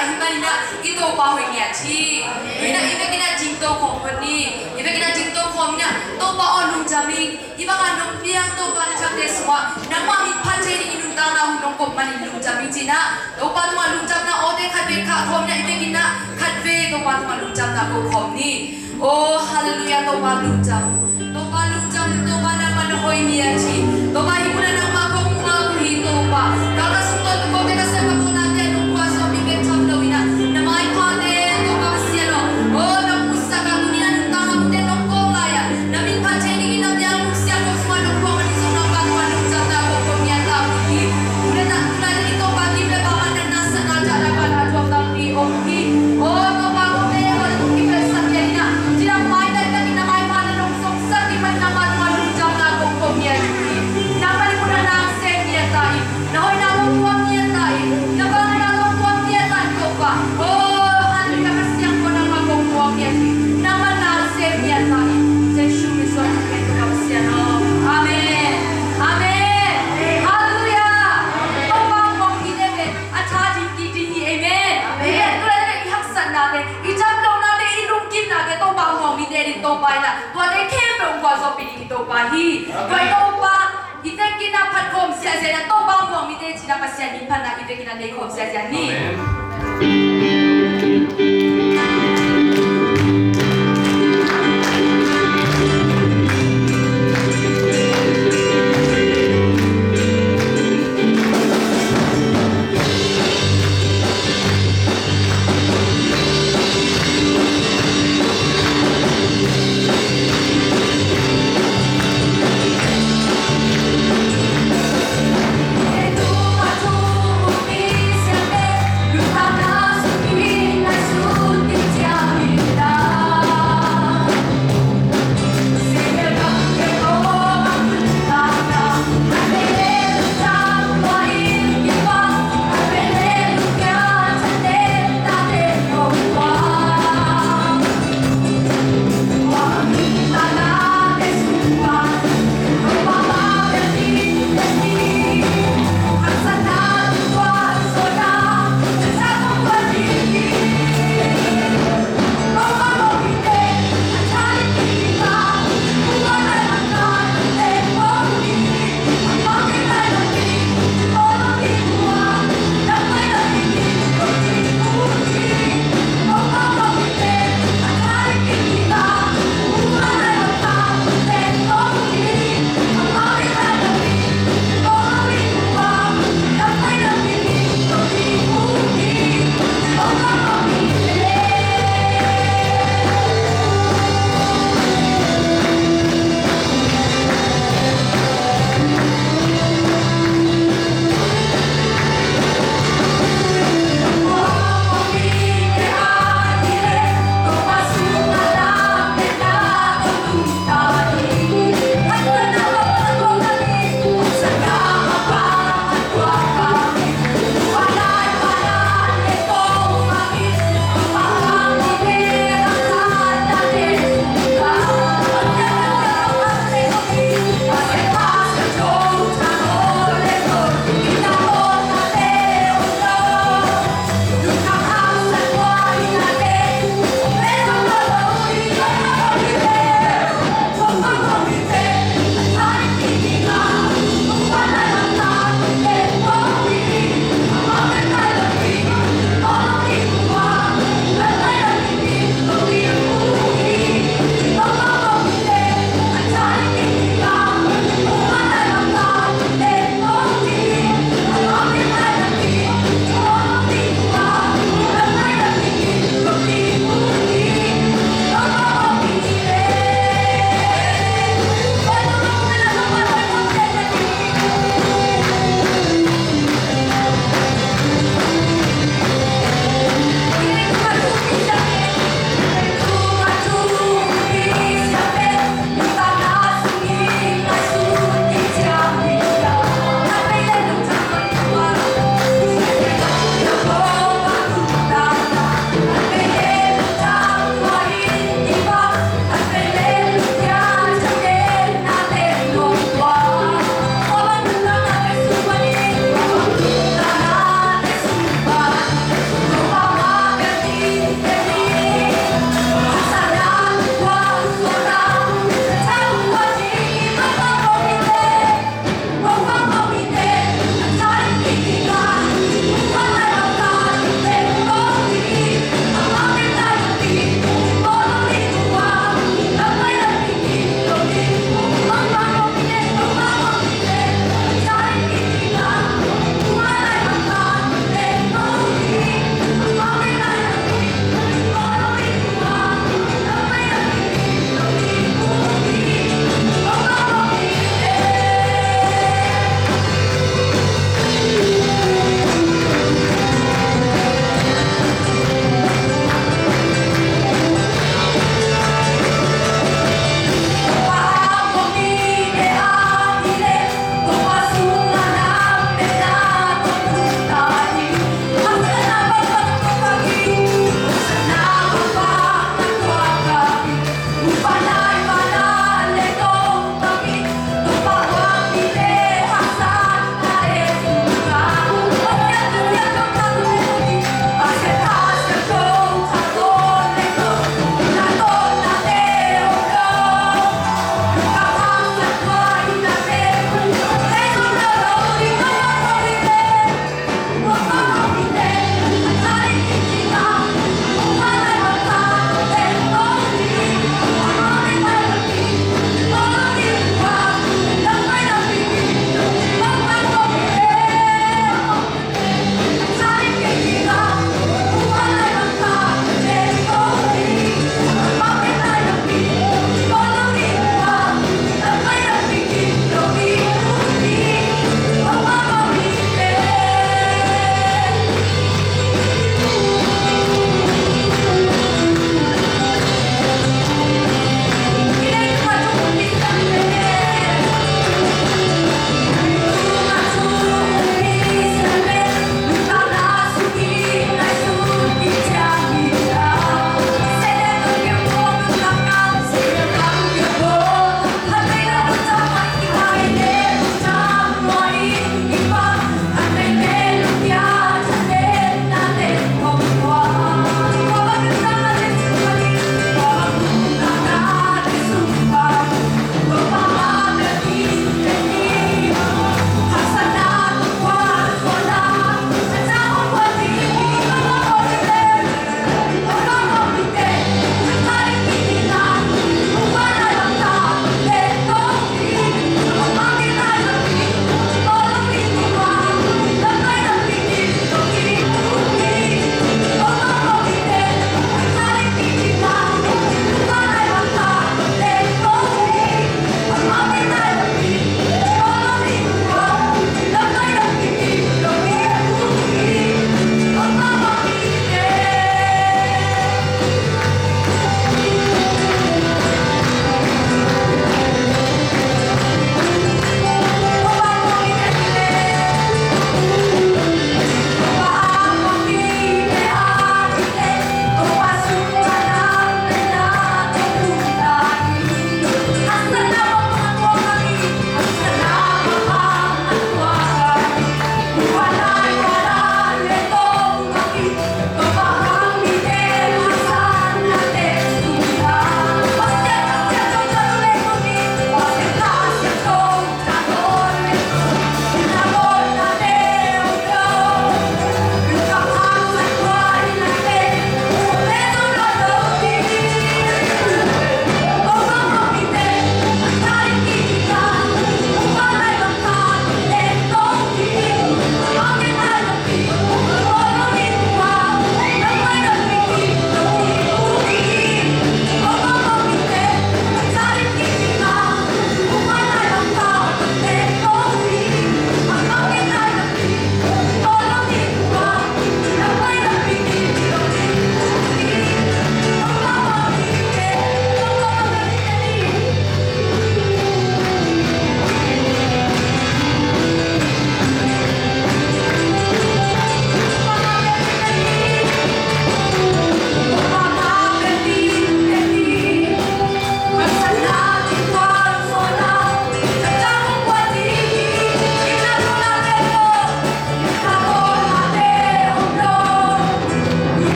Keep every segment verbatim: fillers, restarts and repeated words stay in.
Ahih manin ah i Topa hoih ngiat hi. Tua in ah i vekin ah dingto khawm phot ni. I vekin ah dingto khawm in ah, Topa aw, lungdam ing. Hih bangin nong piak Topa na thakte sungah nangmah min phat thei dingin nuntakna hun nong koh manin lungdam ing ci-in ah, Topa tungah lungdamna awte khatvei khah khawm in ah, i vekin ah khatvei Topa tungah lungdamna ko khawm ni. Oh, hallelujah, Topa lungdam. Topa lungdam, Topa nangmah na hoih ngiat hi. Topa hih munah nangmah kong muak uh hi Topa. Ka, ka sungtawng, ka kawlte, ka sem, ka kawmnate nong gualzawhpih bek tham lo in ah, na maipha te Topa Pasian aw, oh, nong musak a, tuni-in ah nuntakna hunte nong kawk lai-a, na min phat thei dingin na biak lungsiat ko sungah nong phuak a, tua zong nangmah tungah lungdamna kong ko ngiat ta uh hi. Tua in ah tu laitakin Topa kim le pam, manna, nasepna, thahna, galna, thuakna tampi om hi. Oh, Topa, kong le hon kong kipelsak ngiat in ah, cidam maitai takin na maipha na nong zongsak ding manin nangmah tungah lungdamna kong ko ngiat uh hi. Nangmah in hih munah na sem ngiat ta in, na hoihna hong tuam ngiat ta in, na vangliatna hong tuam ngiat ta in Topa. Oh, hallelujah, ka siangtho nangmah kong muak ngiat hi. Nangmah na sem ngiat ta in. Jesu min suang thupha Topa Pasian aw. Amen. Amen. Hallelujah. Topa muak mite pen a tha ding kik ding hi. Amen. Amen. Tua leh i haksatnate, i damlohnate, i lungkimnate Topa muak mite ading Topa in ah tuate khempeuh hong gualzawhpih ding hi Topa hi. Tua Topa i vekin ah phat khawm ziahziah in ah, Topa muak mite ci-in ah Pasian min phatna i vekin ah nei khawm ziahziah ni. Amen.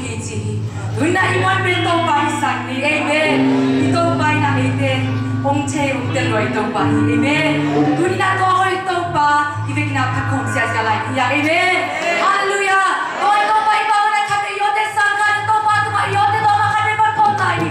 hi ci hi. Tuni-in ah i muan pen Topa hi sak ni. Amen. I Topa in ah eite hong thei hong tel lua i Topa hi. Amen. Tuni-in ah tua hoih Topa i vekin ah phat khawm siasia lai hi. Amen. Halleluiah. Tua i Topa i bang na khat i awte sang khat Topa tungah i awte Topa khat i phat khawm lai hi.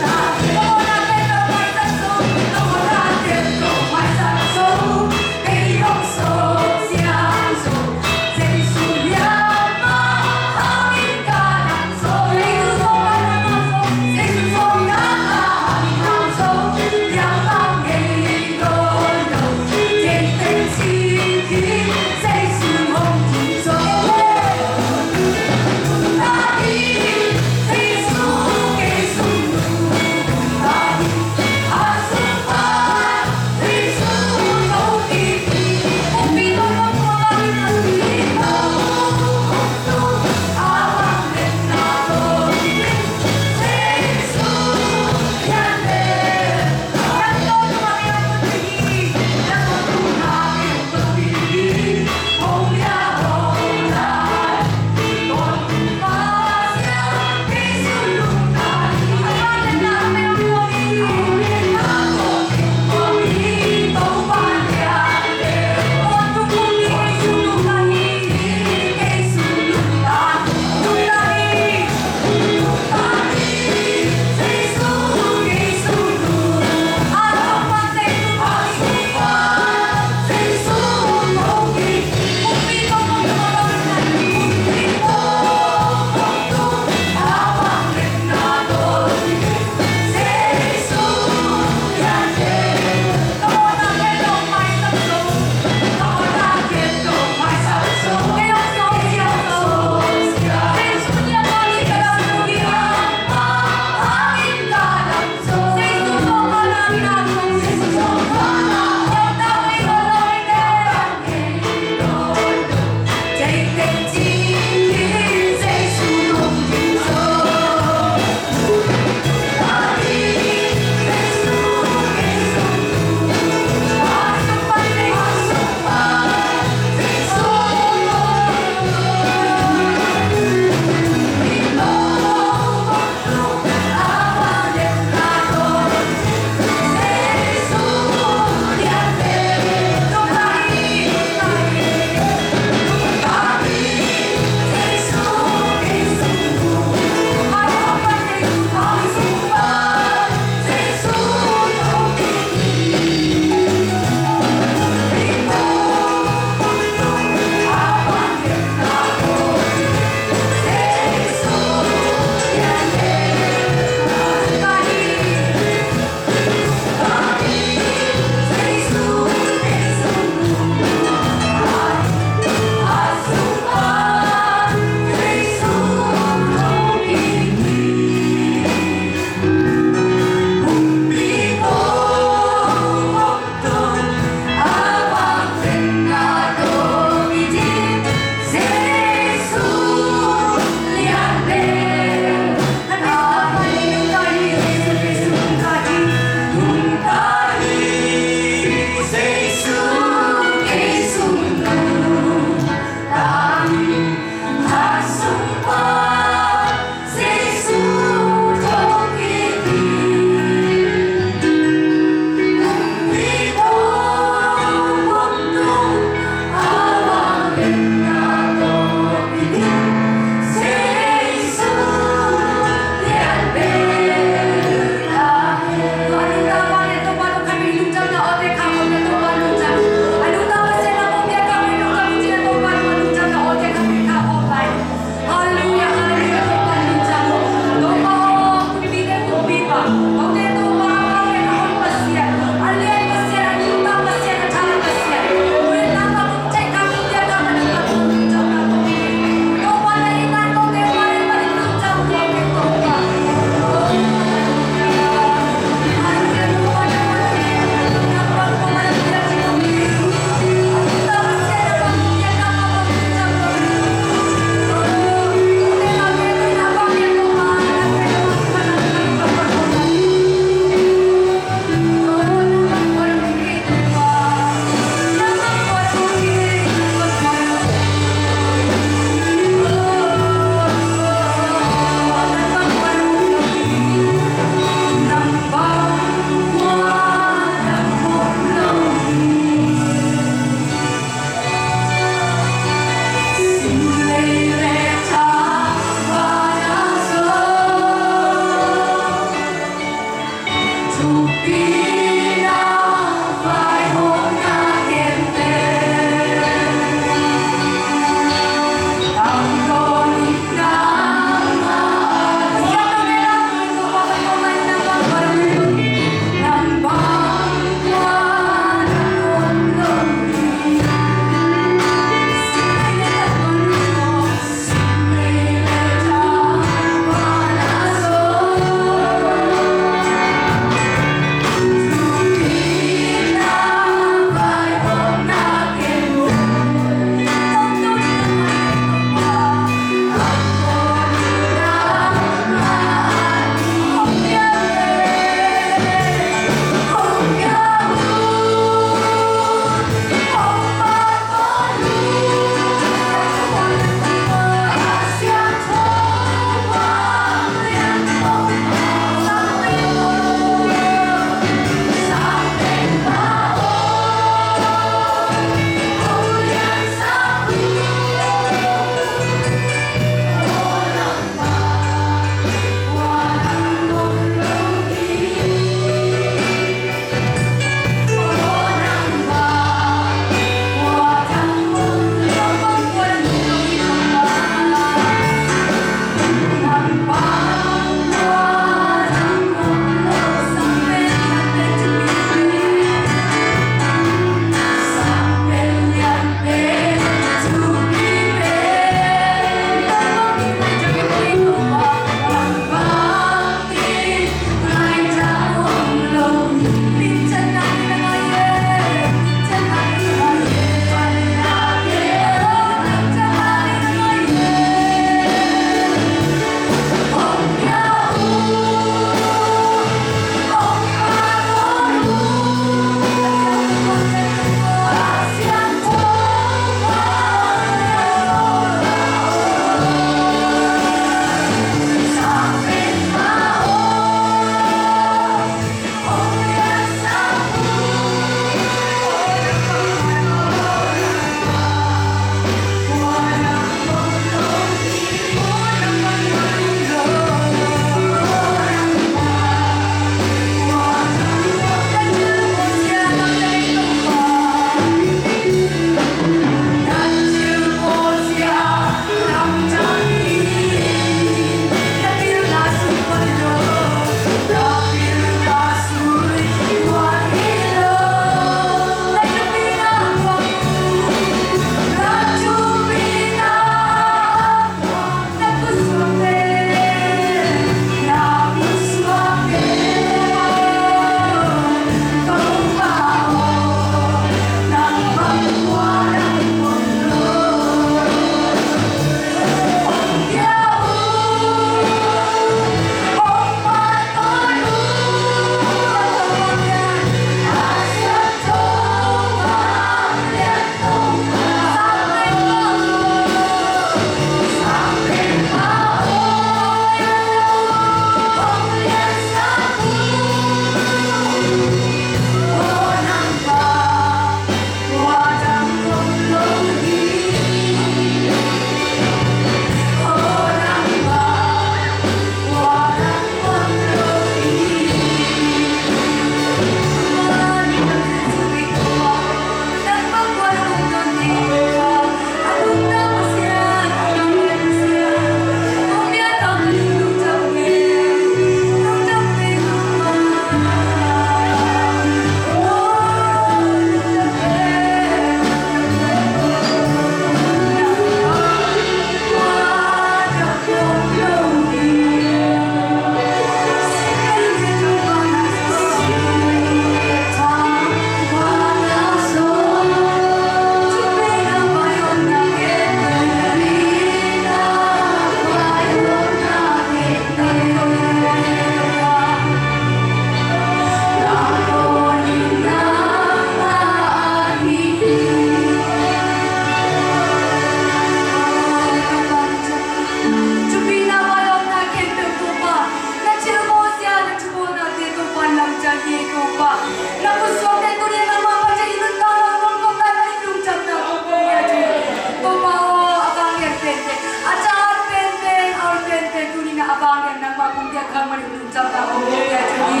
Biak khang man in lungdam na om lo ya cu hi.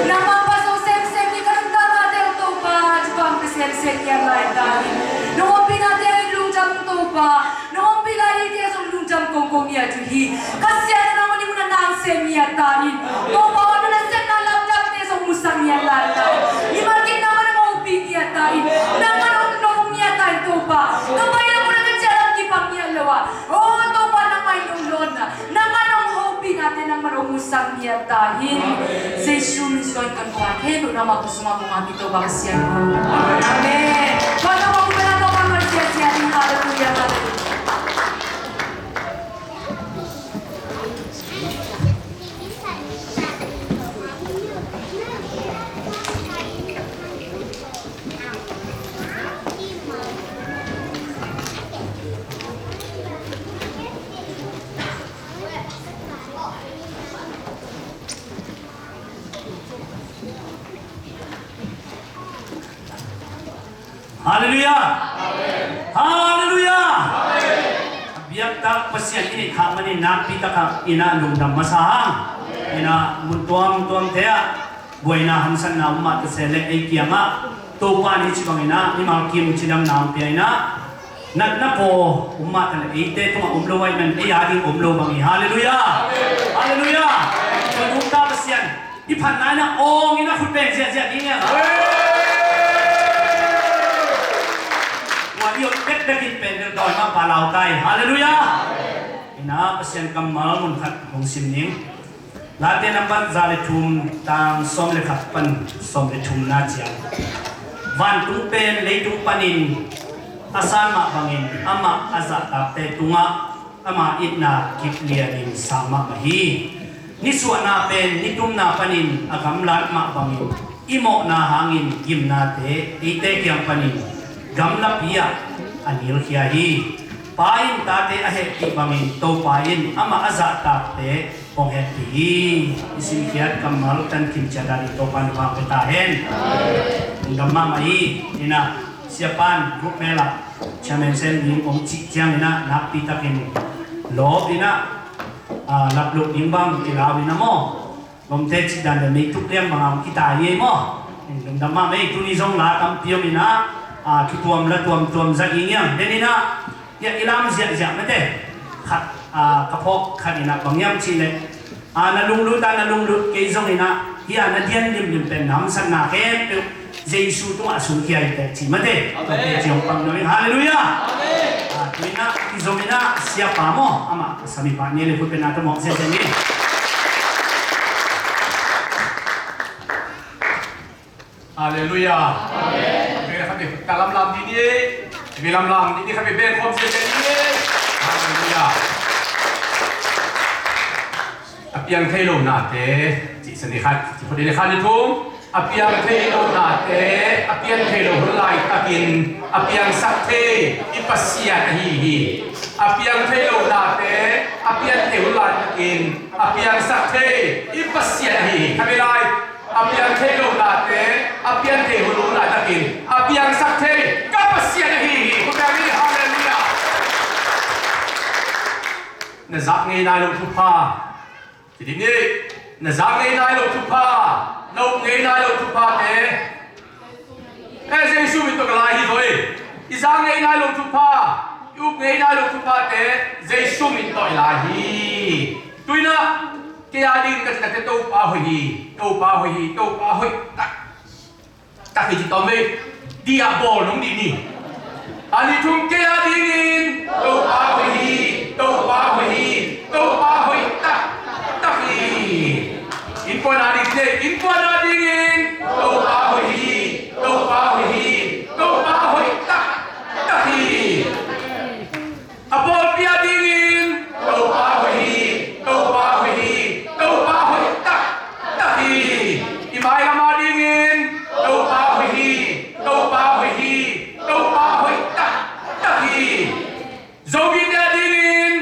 Nangmah pa zo semsem ni ka lungdam a tel Topa, Topa ka semsem ya lai ta in. Nong ompina tel in lungdam Topa. Nong ompi lai tel zong lungdam kongkong ya cu hi. Ka sia na nang mani muna nang sem ya ta in. Topa wa na sem na lamdam te zong musang ya lai ta in. Ni malkin nang mana ma ompi ya ta in. Nang mana om nong ya ta in Topa. Ka pai na muna ka cia lam kipang ya lo a. Oh Topa nang mai nong lon na. Nangmah nong hopih nate nangmah nong musang ngiat ta in. Jesu min suang kan kuat he lu nangmah kusuma mungah mito bang siang. Amen. Tuan nangmah mungah mito bang siang siang in. Hallelujah, hallelujah. Halleluiah. Halleluiah. A biaktak Pasian in i khah manin nakpi takah ina lungdam masa hang. Ina mun tuamtuam te ah buaina hamsatna um mah ta se leh ei kiangah Topa nih ci bangin ah mimal kim cidamna hong pia in ah natna paw um mah ta leh eite tungah om lo ahih man ei a ding om lo bang hi. Halleluiah. Halleluiah. Tua nungta Pasian i phatna in ah awng in ah khut beng ziahziah ding hi. Tua i ot bekbek in pen bel dawi mah pah lau ta hi. Halleluiah. Ina Pasian kammal mun khat hong sim ning. Late nambat za le thum tang sawm le khat pan sawm le thumna ciang, vantung pen leitung panin a san mah bangin amah a zahtakte tungah ama itna kip lianin sang mahmah hi. Nisuahna pen nitumna panin a gamlat mah bangin i mawhna hangin gimnate eite kiang panin gamlapi ah a nilkhia hi. Pa in tate a hehpih bangin Topa in amah a zahtakte hong hehpih hi. I simkhiat kammal kan khim ciat a ding Topa in thupha pia ta hen. Lungdam mahmah hi. Ina siapan group mel ah chairman sen ding om cih ciang ina nakpi takin lawp ina, ah, lapluh ding bang i lau ina maw? Lawmte cih dan le meituk liang bang a om kita hi ei maw? Lungdam mahmah hi. Tuni zong la tampi om ina, ah, thutuam la tuamtuam zah i ngiang den ina. Hiah i lam ziahziah mate. Khat, ah, ka phawk khat ina bang hiam cih leh, ah, na lunglut ah na lunglut kei zong ina hiah na dian limlim pen na hamsatna khempeuh Jesu tungah a sungkhia hi teh ci mate. Amen. Tua teh ci hong pang nuam ing. Halleluiah. Amen. Ah, tu ina i zom ina siapa maw amah sami pa ni le khut pen na ta mawh ziahziah ni. Halleluiah. Amen. Khabe khabe ka lamlam dih ni. Khabe lamlam dih ni, khabe beng khawm sia sia ni. Halleluiah. A piang thei lo nate cih sa ni khat, cih khat ni khat ni thum. A piang thei lo nate a piang thei lo hun laitakin a piangsak thei i Pasian ahi hi. A piang thei lo nate a piang thei hun laitakin a piangsak thei i Pasian ahi hi. Khabe lai. A piang thei lo nate a piang thei hun hun laitakin a piangsak thei ka Pasian ahi hi. Khut beng ni. Halleluiah. Na zak ngei nai lo thupha. Ci dih ni. Na zak ngei nai lo thupha, na up ngei nai lo thuphate eh Jesu min tawh ka lai hi zaw hi. I zak ngei nai lo thupha, i up ngei nai lo thuphate Jesu min tawh i lai hi. Tu ina kei a ding ka cih takte Topa hoih hi, Topa hoih hi, Topa hoih tak tak hi ci tawm ve. Dih ah bawl nong dih ni. A nih thum kei a dingin Topa hoih hi, Topa hoih hi, Topa hoih tak tak hi. Innkuan a ding ci ni. Innkuan a dingin Topa hoih hi, Topa hoih hi, Topa hoih tak tak hi. A pawlpi a dingin Topa hoih hi, Topa hoih hi, Topa hoih tak tak hi. I mailam a dingin Topa hoih hi, Topa hoih hi, Topa hoih tak tak hi. Zogite a dingin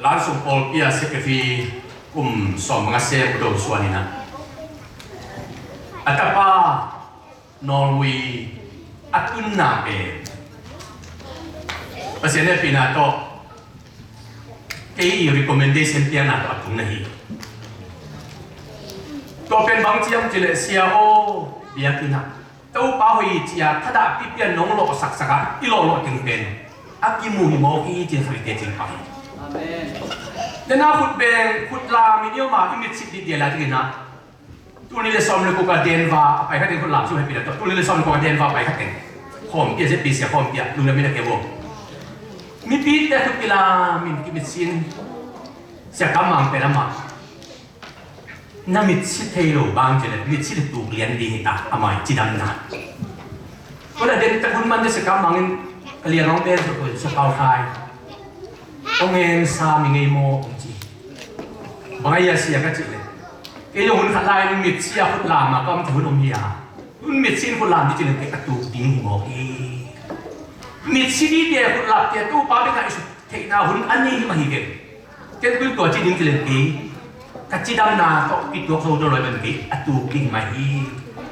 An sung pawlpi ah sekrefi kum sawm nga sem u do suan in ah, a tapa Norway a tunna pen Pasian hehpihna tawh kei i recommendation piakna tawh a tun na hi. Tua pen bang ci hiam cih leh, sia aw, biakinn ah Topa hoih hi ci-a thadahpih pia nong lawhsaksak a, i lawhlawh teng pen a kimu hi mawk hi, ci-in khatvei teci pah hi. Amen. Tua na khut beng, khut lam i ni om a, i mitsit dih dia lai tengin ah, tul nih le sawm le guk a Denver a pai kha teng, khut lam sung hehpihna tawh, tul nih le sawm le guk a Denver a pai kha teng, khawmpi ah, Z B C a khawmpi ah lungdam in a keu aw. Mipite khut kilam in kimitsin, Sia Kam Mang pen amah na mitsi thei lo bang ci leh, mitsi le tuk lian ding hi ta, amah i cidamna. Tua leh den tak hun man teh Sia Kam Mang in ka liang hong beng suk, Sia Pau Khai, hong en sa mi ngei maw, hong ci. Bang a hia sia ka cih leh, kei zong hun khat lai in mitsi a khut lam a ka om thei hun om hi a, hun mitsi in khut lam ding ci leh kei a tuk ding hi mawk hi. Mitsi ding te, khut lam te, Topa bek a i suk theihna hun a nei hi mah hi kei. Ken tui tua ci ding ci leng kei, ka cidamna tawh kituak zo dolo hi ban kei, a tuk ding mah hi,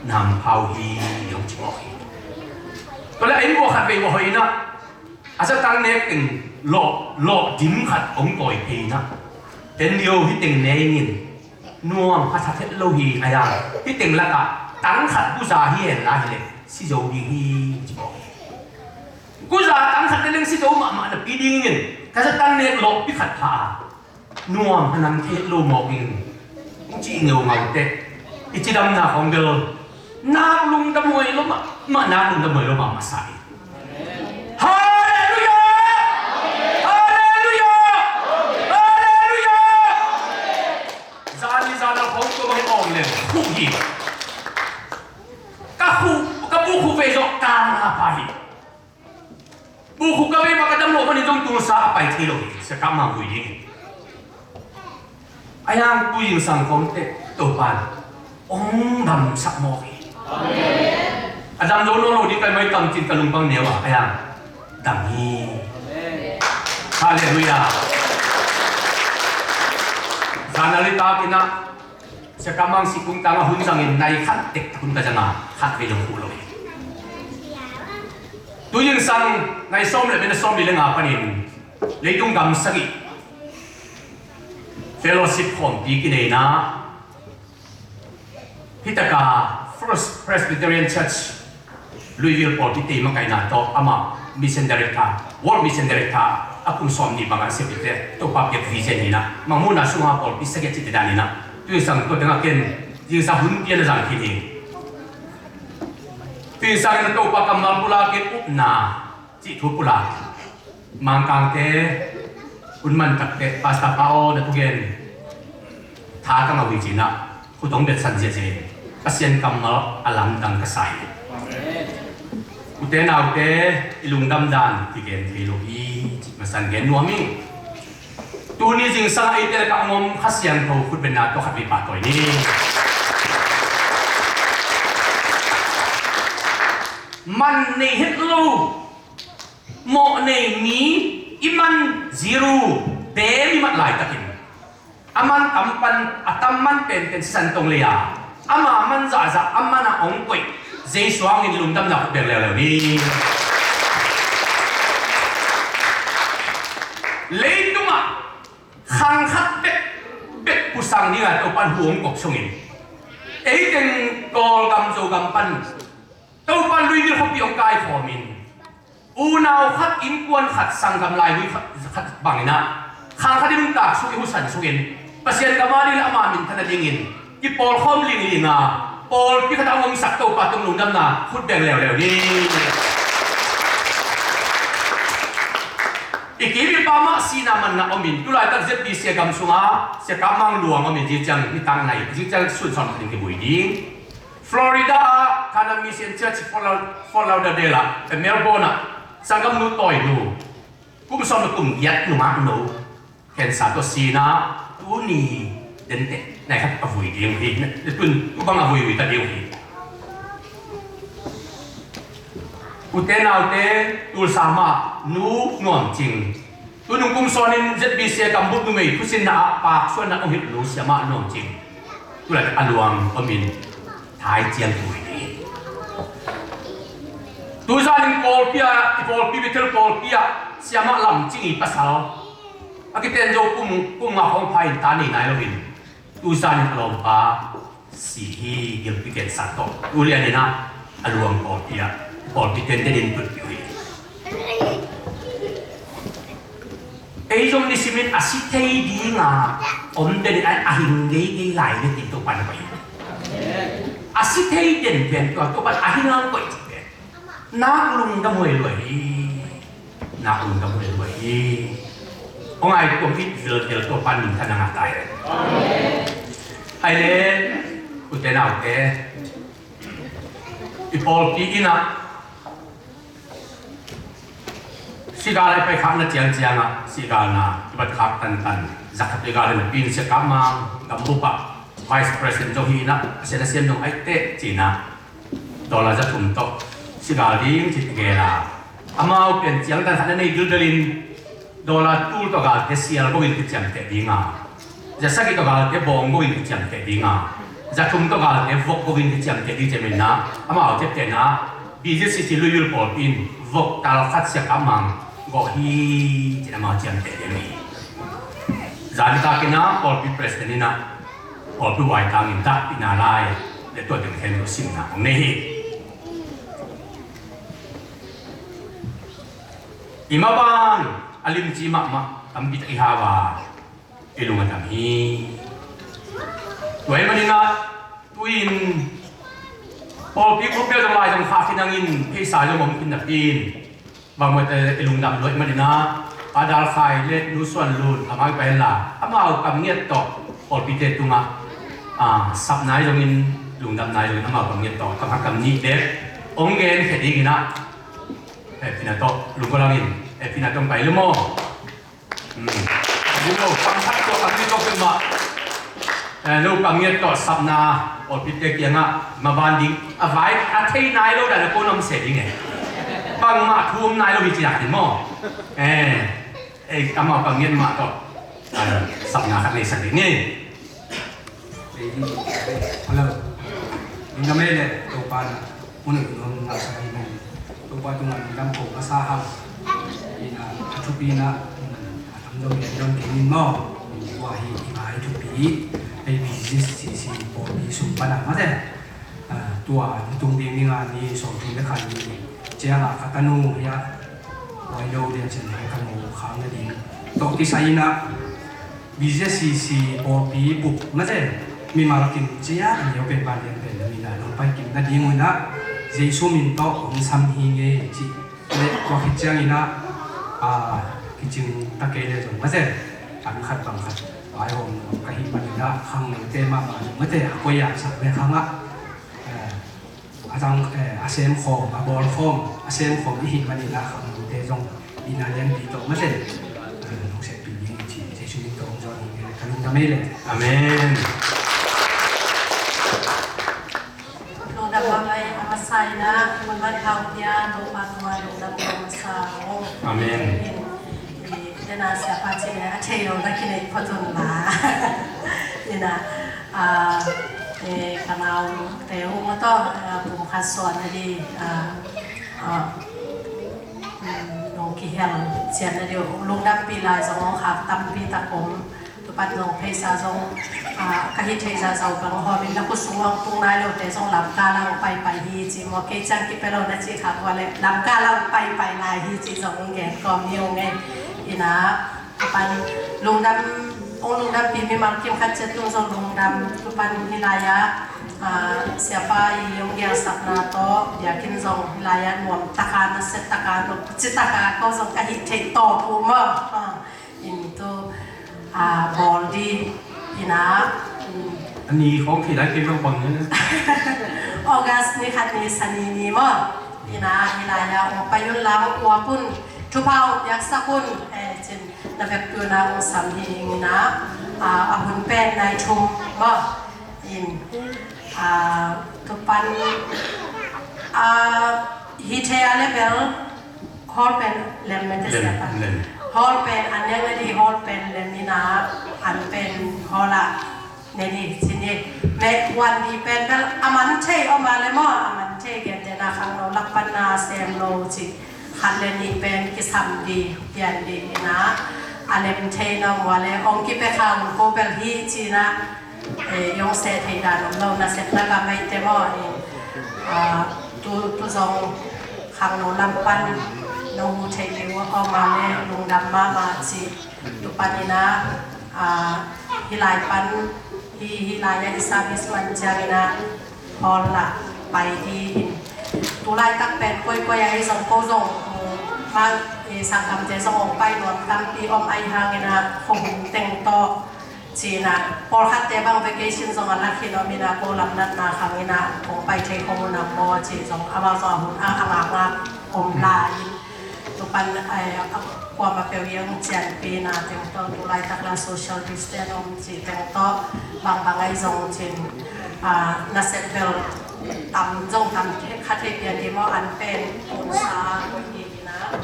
na hong phau hi, hong ci mawk hi. Tua leh a inn uah khatvei uah hoih in ah, a zatang nek teng lawh, lawh dim khat hong tawi phei in ah, en lio, hih teng ne ing in, nuam a that het lo hi, a yang hih teng lakah tang khat buza hi hen la hi leh si zo ding hi, ci mawk hi. Kuza tang khat te leng si zo mahmah napi dingin ka zatang nek lawhpi khat pha a, nuam a nang thei lo mawk ing, hong ci ngeungau teh, i cidamna khawng bel nak lungdam huai lo mahmah, nak lungdam huai lo mahmah sa hi. Halleluiah! Halleluiah! Halleluiah! Zan ni zan a khawng tua bang hi awng leng khuh hi. Ka khuh, ka bu khuh vei zawh kang a pha hi. Bu khuh ka vei mah ka dam lo manin zong Tulsa a pai thei lo hi, Sia Kam Mang vui ding. A yang tu zingsang khawng teh Topa'n hong damsak mawk hi. A dam zo nawn lo ding ka hih manin kamcing ka lung bang neu a, a yang dam hi. Halleluiah. Zan a litak in ah Sia Kam Mang sih tungtang a hun zangin nai khat tek hun ka zang a, khatvei zong huh lo hi. Tu zingsang nai sawm le, bena sawm li le nga panin leitung gam sagih fellowship khawmpi kineihna, hih taka First Presbyterian Church Louisville pawlpi tei makaihna tawh amah Mission Director, World Mission Director a kum sawm nih bangah siapite Topa piak vision hi in ah, Mangmuhna sungah pawlpi sagih a cihte dan hi in ah, tu zingsang tua tengah ken zingsang hun pian a zang khin hi. Tu zingsang in ah Topa kammal pulak in upna cih thu pulak. Mangkangte, hun man takte, Pastor Pa aw, na thugen tha ka ngah uh hi ci in ah, khut hong betsan ziahziah in, Pasian kammal a lamdang ka sa hi. Ute naute, i lungdam dan kigen thei lo hi, cih masa in gen nuam ing. Tuni zingsang ah eite lakah hong om Kha Siangtho khutbetna tawh khatvei pahtawi ni. Man nei het lo, mawh nei mi, i man zero, be mi mat laitakin, a man tam pan, a tam man penpen sisan tong lei a, ama man zahzah, a man a hong koih Jesu hangin lungdamna khut beng leuleu ni. Leitungah khang khat bek, bek pusang dingah Topa'n hu hong kop sungin, ei teng Kawlgam Zogam pan Topa Louisville khuapi hong kaikhawmin, unau khat, innkuan khat, sanggam laigui khat, khat bangin ah, khang khat i nuntak sung, i husan sungin Pasian gam a ding le ama minthan a dingin kipawlkhawm lingling a, pawlpi khat a hong omsak Topa tung lungdamna khut beng leuleu ni. I kim i pam ah sihna manna omin, tulaitak Z B C a gam sungah Sia Kam Mang luang omin, zing ciang nitak nai, zing ciang sun sawm khat in kivui ding. Florida ah Canon Mission Church, Fort Lau-, Fort Lauderdale ah, Melbourne ah, sanggamnu tawinu, kum sawm le kum giat nungaknu, cancer tawh si in ah, tuni denteh nai khat a vui ding uh hi. Tun, tu bang a vui vui ta ding uh hi. Ute naute, Tulsa mah Nu Nuam Cing, Tunung kum sawnin Z B C a gambup numei thusinna ah paksuanna hong hilh lo siamah nuam cing. Tulai a luang omin thai ciang tui ni. Tuzanin pawlpi ah, i pawlpi Bethel pawlpi ah siamah lam cing i pasal a kiten zo kum, kum nga hong pha in ta nei nai loin. Tuzanin a lawmpa si hi, gilpi kensa tawh. Tulianin ah a luang pawlpi ah, pawlpi tenten in tutpih uh hi. Ei zong nisimin a si thei dinga om den a, a hing geigei lai ve ti Topan a koih hi. A si thei den pen tua Topan a hing ang koih ci pen. Nak lungdam huai luai hi. Nak lungdam huai luai hi. Hong ai tuam it vilvel Topan minthan a ngah ta hi. Ai le, ute naute, i pawlpi in ah sigal ai pai khakna ciangciang ah sigalna i bat khak tantan. Zakhat i gal in a pin sia kap mang gambup ah vice president zong hi in ah a sia na siam zong ai teh ci in ah dollar za thum tawh sigal ding ci tegel a, amau pen ciangtan khat na nei dildalin dollar tul tawh galte sial go in kiciamteh ding a, za sagih tawh galte bawng go in kiciamteh ding a, za thum tawh galte vok go in kiciamteh ding ci a min ah amau ciaptehna B Z C C Louisville pawlpi in vok tal khat sia kap mang gawh hi ci in amau ciamteh ding hi. Zan takin ah pawlpi president in ah pawlpi uaitang in takpihna lai le tua teng khen lo simna hong nei hi. I maban a limci mahmah tampi tak i hau a i lung a dam hi. Tua ahih manin ah tu-in pawlpi group bel zong lai zong khah khin hangin pheisa zong om khin napi in bangmah te i lungdam luat manin ah Pa Dal Khai le Nu Suan Lun amau i pai hen la amau kam ngiat tawh pawlpite tungah, ah, sapna i zongin lungdamna i zongin amau kam ngiat tawh kam khat kam nih bek hong gen khia dingin ah, eh, pina tawh lungkua langin, eh, pina tawh pai lu maw? Hmm. Lo kam khat tawh kam nih tawh peuhmah, eh, lo kam ngiat tawh sapna pawlpite kiangah maban ding a vai a thei nai lo dan a ko nuam se ding e. Bangmah thu om nai lo hi ci nak ding maw? Eh, eh, amau kam ngiat mah tawh, eh, sapna khat nei sak ding e. Hello. Ina mei le Topa na mun nun na sa ina Topa tu ngan lam ko ka sa ham. Ina a thupi na a tam dong ina dong ke min mo. Wa hi i ngai thupi. Ei B Z C C pawlpi sung pana ma te. Ah, tua ni tung ding ni nga ni sawm thum le khat ni ciang a ka tanu ya. Wai lo dia cin hai ka mu khang na ding. Tok ki sa ina. B Z C C pawlpi bup mate mimal kim cia a neu pen ban lian pen na mina nong pai kim na ding un ah Jesu min tawh hong sam hi nge ci le tua khit ciangin ah, a, kicing ta kei le zong mate an khat bang khat ai hong ka hi manin ah khang neute mahmah zong mate a koi a sak le khang ah, eh, a tang, eh, a sem khawm, a bawl khawm, a sem khawm i hih manin ah khangnote zong ina lianpi tawh mate, eh, nong seppi ding i ci Jesu min tawh hong zawn hi nge ka lungdam ei le. Amen. Lungdam mahmah ei a masa in ah mun van hau pia Topa tungah lungdam a masa aw. Amen. Tena siapa cih le a thei lo na kinei phot un la. Ina, a, e, ka naute uh mah tawh, a, pumkhat suahna di, a, a, mm, nong kihel ciatna di uh lungdampih lai zong hong khak tampi tak om. Tupat zong pheisa zong, a, ka hih theih zahzah uh bang hawmin na khut sung hong tung nai lote zong lamka lang paipai hi ci maw kei ciang kipia lo na cih khak uh a leh lamka lang paipai lai hi ci zong hong gen kawm hi ung ei. Ina, Tupan lungdam, hong lungdampi mimal kim khat ciat tung zong lungdam. Tupan hih lai-ah, ah, siapa i hong gialsakna tawh biakinn zong hih lai-ah nuam taka, nasia taka, nopci taka ko zong ka hih theih tawp uh maw. Ah, in tu, ah, bawl di ina, mm. A ni khawng thei lai kei zong bang ne. August ni khat ni Sani ni maw. Ina hih lai-ah hong pai un la hong uap un thupha hong piaksak un, eh, cin. Na vekpi un ah hong sam hi ing in ah, a, a hun pen nai thum maw. In, a, Tupan, a, hi thei a le bel hall pen lem mete siapa. Lem, lem. Hall pen an nek na di, hall pen lem ina, an pen hall ah ne di ci ni. Meh kuan di pen bel a man thei om a le maw, a man thei gentehna khangno lak pan na sem lo ci. Khat le nih pen kisam di, pian di ina, a lem thei na om a le ong kipia khang ko bel hi ci na. Eh, yong se thei dan om lo, na sep na ka mai te maw, eh, ah, tu, tu zong khangno lam pan no mu thei ki wa om a le lungdam mahmah ci. Tu pan ina, ah, hi lai pan, hi, hi lai a i service man ciang ina, hall la pai hi in. Tu laitak pen koi koi a i zong ko zong, mm, mang, eh, sangkam te zong ong pai nuam tampi om a i hang ina, kho hum teng tawh, Cina, pawlkhatte bang vacation zong a lak hi lo mina, ko lam natna khang ina, kong pai thei khong un a maw ci zong, amau zong a hun a, a ngakngak om lai. Tu pan, ai, a, kuama peuh i ang cianpi na teng tawh, tu laitak la social distance om ci teng tawh, bangbang ai zong cin, a, nasep bel tam zong tam kha thei pian di maw, an pen, unsa, ko hi ina,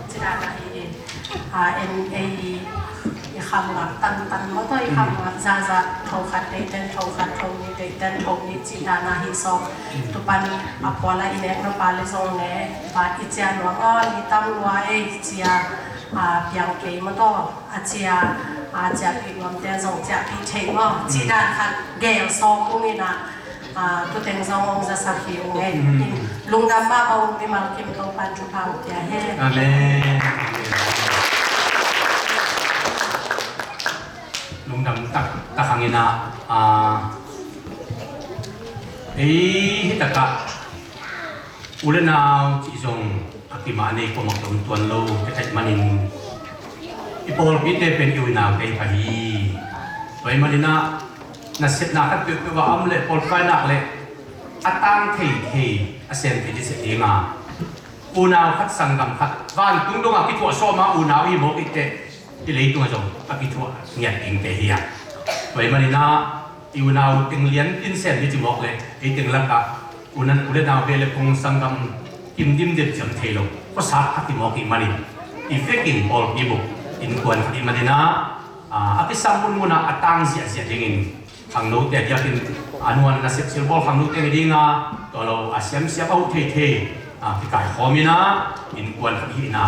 cina na hi in. A, en ei i, i khamngap tantan maw tawh, i khamngap zahzah, tho khat deihten tho khat, tho nih deihten tho nih cih dan a hi sawm. Tu pan a puala i nek nop a le zong le, va i ciah nuam a, ni tam lua ei cia, a, piang kei maw tawh, a cia, a, ciahpih nuamte zong ciahpih theih maw, cih dan khat gel sawm ung ina, Ah, tu teng zong ong zasak hi ung e. Mm. Lungdam mahmah ung, mimal kim Topa'n thupha ong pia hen. Amen. Lungdam tak, tak hang ina, ah, ei, hi tak a. U le nau cih zong a kimah nei kuamah dom tuan lo ka theih manin i pawlpite pen i unaute hi pah hi. Tua ahih manin ah nasepna khat peuhpeuh a om leh pawlpi nak leh a tang thei thei a sem thei ding seh ding a, unau khat sanggam khat vantung dongah kithuah sawm a unau i hi mawk i teh i leitung ah zong a kithuah ngiat dingte hi a. Tua ahih manin ah i unau teng lian in sem hi ci mawk leh ei teng lakah u le nau ve le kong sanggam kim dimdem ciam thei lo, khuasak a kimawk i hih manin i vekin pawlpi buk innkuan khat i hih manin ah, a, a kisam munmun ah a tang ziahziah dingin khangnote a diakin a nuan a sepsil bawl khangnote hi ding a, tua lo a siamsiam a huh theithei, a, kikaikhawm in ah innkuan khat i hihna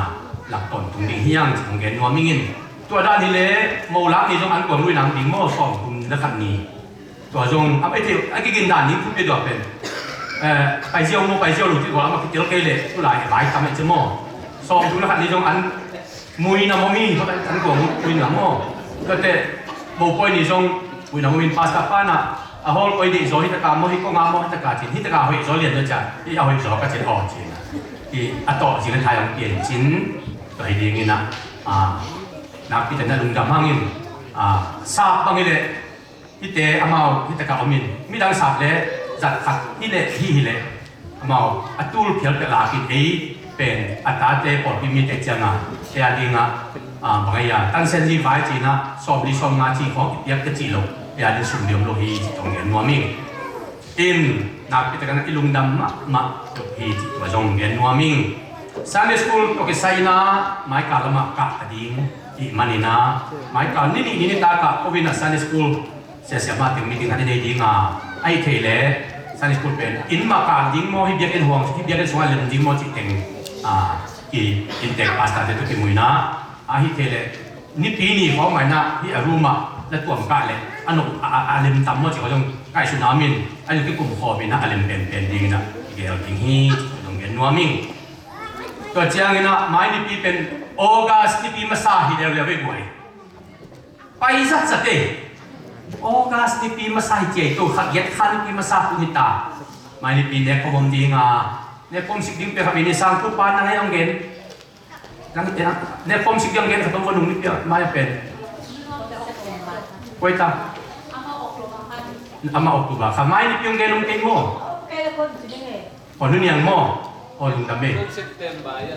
lak tawntung ding hi hang ci hong gen nuam ing in. Tua dan hi leh mo lak ni zong an kuang lui nang ding maw, sawmthum le khat ni. Tua zong a pai thei a kigin dan ni thupi tua pen, eh, pai ziau maw pai ziau lo cih tua lam a kitel kei leh tu lai vai tam e ci maw. Sawmthum le khat ni zong an muina maw mi, an kuang muina maw. Tuate bo pawi ni zong muina maw mi, pastor pa na a hawl pawi deih zaw hi taka maw, hi kong a maw hi taka cin, hi taka hoih zaw lian na cia, hi a hoih zaw ka cin aw cin. Hi a tawh zing le thai hong pian cin, tua hi dingin ah, ah, nakpi tak in ah lungdam hangin, ah, sap bang hi leh hihte amau hi taka om in, midang sap le zat khat hi leh hi hi leh amau a tul phial pia lakin ei pen a tate pawlpi mite ciangah ei a dingah, ah, bang ei a tansen li vai cin ah sawm li sawm nga ci khawng i piak ka cih lo, ei a ding sum liam lo hi ci tong gen nuam ing. In nakpi takin i lungdam mahmah tuk hi cih tua zong gen nuam ing. Sunday school tawh kisai in ah maikal lamah kah a ding i hih manin ah maikal ni nih ni nitak ah ko in ah Sunday school siasia mah teng meeting khat i nei ding a, ahih kei leh Sunday school pen inn mah kah ding maw, hih biakinn huang, hih biakinn sungah lem ding maw cih teng, ah, i inntek pastor te tawh kimu in ah, ahih kei leh nipi ni khawng mah in ah hih a room ah na tuam kah leh a no a, a, a lem tam maw cih khawng zong ngaihsutna om in, a zong kikum khawm in ah a lem penpen dingin ah gel ding hi ci zong gen nuam ing. Tua ciangin ah mai nipi pen August nipi masa hi leuleu ei guai. Pai zatzat ei. August nipi masa hi ciai to, kha giat kha nipi masa kum hi ta. Mai nipi nek khawm om ding a, nek khawm sik ding pia kha mi ni sang kum pan nang ei hong gen. Nang, nang, ne pom sik yang gen khat om ko nung ni pia mai pen. Koi ta. Ama October kha mai ni piang gen om kei mo. Ko nu niang mo. O lungdam e.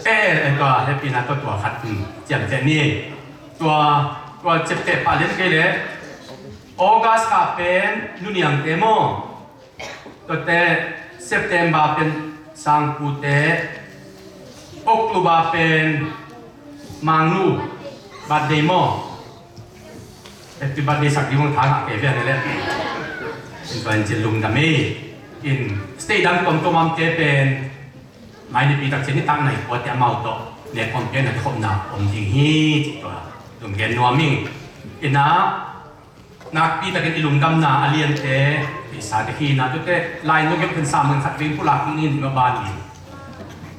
Eh, eh, tua happy na tua tua khat. Hmm. Ciam ciam ni. Tua, tua ciam ciam pa lian kei le. August kha pen nu niang te mo. Tuate September pen sangpute, October pen mangnu, Birthday maw? Happy birthday sak ding hong thangah kei ve a ne leh. In tuan cin lungdam ei. In state dang tuamtuam amte pen mai nipi tak cian i tak nai kuate amau tawh nek khawm piakna kikhopna om ding hi, cih tua zong gen nuam ing. Inah nakpi takin i lungdamna a liante i sa te hi na, tute lai nungkep khen sam nang khat veng pulak ding in i maban in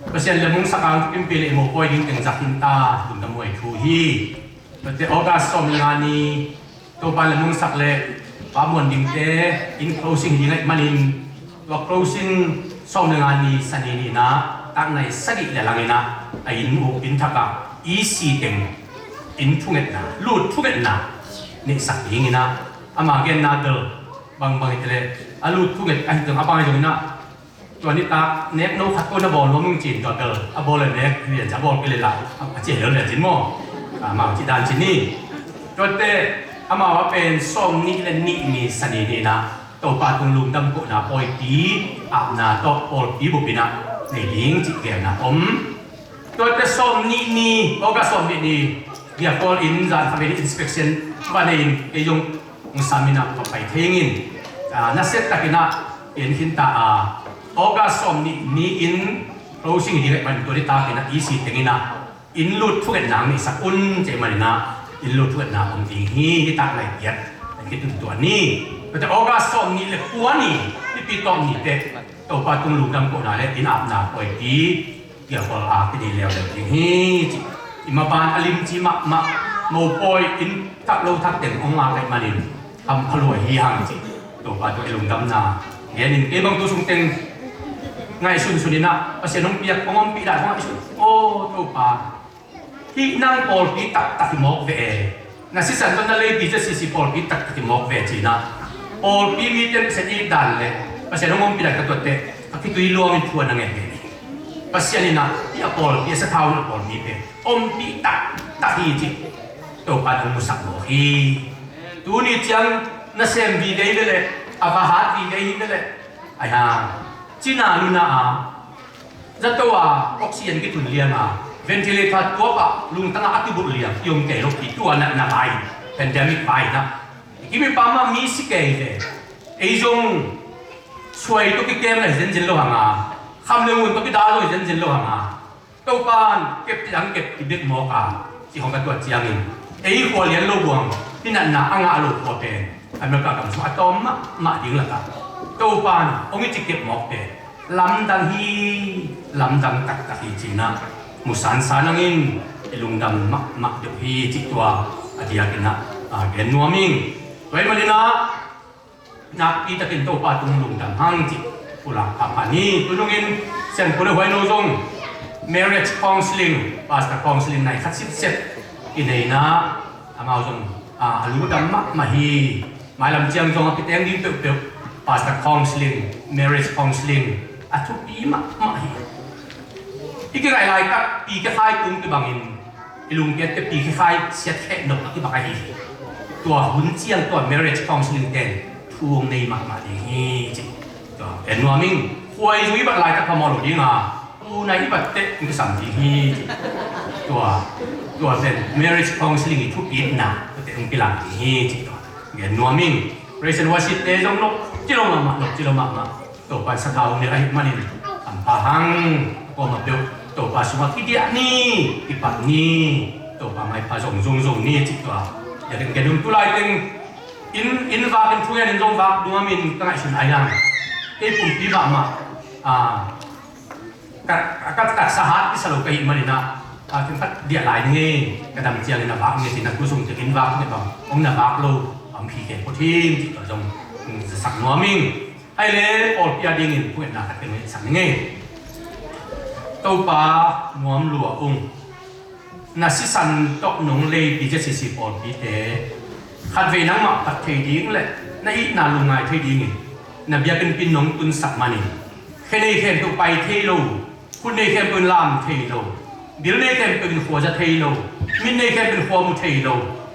Pasian le mungsak ang thupimpi le i mopawi ding teng zak hin ta, lungdam huai thu hi. Tute August sawm le nga ni Topa le mungsak le pa muan dingte in closing hi ding ahih manin, tua closing sawm le nga ni Sani ni inah tak nai sagih le lang inah a inn uk inn thakah E C teng inn thungetna, lut thungetna neihsak ding inah ama genna bel bangbang hi te leh a lut thunget ahi teng a bang ahi zong inah tua nitak nek no khat ko na bawl nuam ung cin tua bel a bawl le nek lian a bawl kei le la a ci hi lo lian cin maw? Amau ci dan cin ni. Tuate amau a pen sawm nih le nih ni Sani ni inah Topa tung lungdam kohna pawipi apna tawh pawlpi bup inah nei ding cih gelna om. Tuate sawm nih ni, August sawm nih ni biakpawl in zan kha vei inspection va nei in kei zong hong sam inah va pai thei ingin, ah, nasia tak inah en khin ta a, August sawm nih ni in closing hi ding ahih manin tua nitak inah E C teng inah inn lut thungetna ang neihsak un cih manin ah inn lut thungetna om ding hi, nitak nai giat a kitun tua ni. Tuate August sawm nih le kua ni, nipi tawp ni teh Topa tung lungdam kohna le inn apna pawipi biakpawl a kinei leuleu ding hi, ci. I maban a limci mahmah mopawi in thak lo thak teng hong ngak ahih manin hampha lua hi hang, ci. Topa tawh i lungdamna genin kei bang tu sung teng ngaihsunsun inah Pasian hong piak hong ompih dan hong ngaihsun. Aw Topa, hih nang pawlpi taktak hi mawk ve e. Na sisan tawh na leipi ciah sisi pawlpi taktak hi mawk ve, ci inah pawlpi mite Pasian it dan le Pasian hong ompih dan ka tuatte ka khitui luangin thu a na ngen ngen hi. Pasian inah hih a pawlpi a sathau na pawlpi pen ompih taktak hi, ci. Topa hong musak mawk hi. Tuni ciang nasem vive hi ve leh a va hat vive hi ve leh ai hang cina luna a zato a oxygen kithun liang a ventilator tuak a lungtang a a kibulh liang i om kei lo pi tua na na lai pandemic pai na. I kimi pa ma mi si kei ve. Ei zong suai tawh kikem lai zenzen lo hang a kham le ngun tawh kida lo zenzen lo hang a Topan kep ti ang kep ti bek mawk a ci hong ka tuat ciangin ei khua lian lo buang hi natna a ngah lo khua pen America gam sung a tawm mahmah ding lakah Topan hong i ci kep mawk pen lamdang hi, lamdang taktak hi, ci inah musansan angin i lungdam mahmah deuh hi, cih tua a diak inah a gen nuam ing. Tua ahih manin ah nakpi takin Topa tung lungdam hang, cih pulak pahpah ni. Tunungin siangtho le huaino zong marriage counseling, pastor counseling nai khat sipsep i neina amau zong a lungdam mahmah hi. Mailam ciang zong a kiteng ding peuhpeuh pastor counseling, marriage counseling a thupi mahmah hi. I kingaih laitak pi kikhai tung kibangin i lungkiatte pi kikhai siat kheh nop a kibang ahi hi. Tua hun ciang tua marriage counseling ten thu hong nei mahmah ding hi, ci. Tua en nuam ing. Khuai zui bat laitak phamawh lo ding a unai i bat teh hong kisam ding hi, ci. Tua tua pen marriage counseling i thupitna tua teh hong kilang ding hi, ci. Tua en nuam ing. Praise and worship te zong lok ci lo mahmah, lok ci lo mahmah. Topa sathau nilh ahih manin hampha hang. Kawm a peuh Topa sungah kidiah ni, kipat ni. Topa maipha zong zungzung ni, cih tua. Ia ken ken um tu lai teng in, in vak in thungen in zong vak dungam in ka ngaihsun ai lang. Kei pumpi mahmah a ka, ka, ka taksa hat kisa lo ka hih manin ah, a, khenkhat diah lai ning ei, ka dam ciangin a vak ning ei, cih na tu sung teng in vak ning bang hong na vak lo a om hi kei phot hi, cih tua zong zasak nuam ing. Ai le pawlpi a dingin phuhna khat kei mah sak ning ei. Topa nuam lua ung. Na sisan tawh nong leipi zia sisi pawlpite khatvei nangmah phat thei ding le na itna lungngai thei dingin na biakinnpi nong tunsak manin khe nei khempeuh pai thei lo, khut nei khempeuh in lam thei lo, bil nei khempeuh in khua za thei lo, mit nei khempeuh in khua mu thei lo,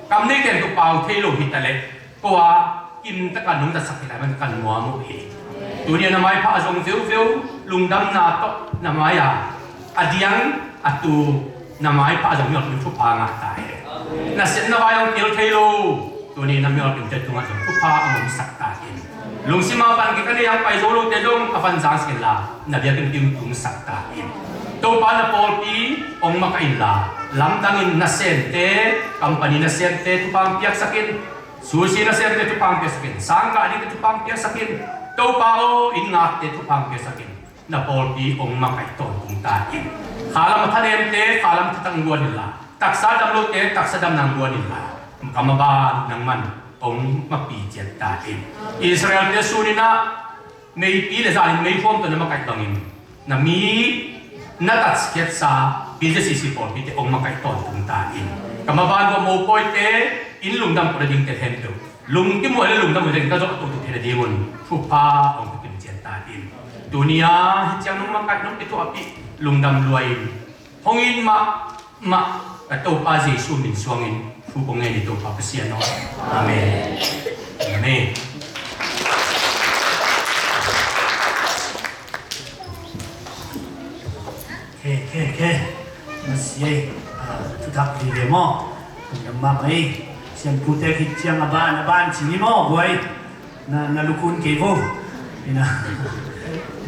kam nei khempeuh pau thei lo hi ta leh ko a kim taka nong zatsak hi lai man ka nuam uh hi. Tuni a na maipha a zong veuveu lungdamna tawh na mai a a diang a tu na maipha a zong hi awk min thupha ngah ta hen. Nasepna vai hong kil thei lo, tuni na mimal kimte tungah zong thupha hong omsak ta in. Lungsim a van kik a nei hong pai zo lote zong a van zangsak inla, na biakinn kim tungsak ta in. Topa na pawlpi hong makaih inla, lamdangin nasemte, company nasemte thupha hong piaksak in. Sushi nasemte thupha hong piaksak in. Sangkah dingte thupha hong piaksak in. Topa aw, inn ngakte thupha hong piaksak in. Na pawlpi hong makaih tawntung ta in. Khalam a thanemte khalam thatak hong guan inla, taksa dam lote taksa damna hong guan inla, ka maban nangman hong mapi ciat ta in. Israelte sun in ah meipi le zanin meikhuam tawh na makaih bangin, na mi na tatkhiatsa P Z C C pawlpite hong makaih tawntung ta in. Ka maban uh a mopawite in lungdam kul a dingte khempeuh, lungkim uh le lungdam uh le ka zawh tutu thei nadingun thupha hong pia kim ciat ta in. Tuni a hih ciang nong makaih nong kithuahpih lungdam lua in, hong it mahmah ka Topa Jesu min suangin thu kong ngen hi, Topa Pasian aw. Amen. Amen. Khe, khe, khe. Masi ei, ah, thutak vive maw. Lungdam mahmah ei. Siampute khit ciang a ban, a ban ci ni maw, buai. Na, na lukhun kei vo. Ina,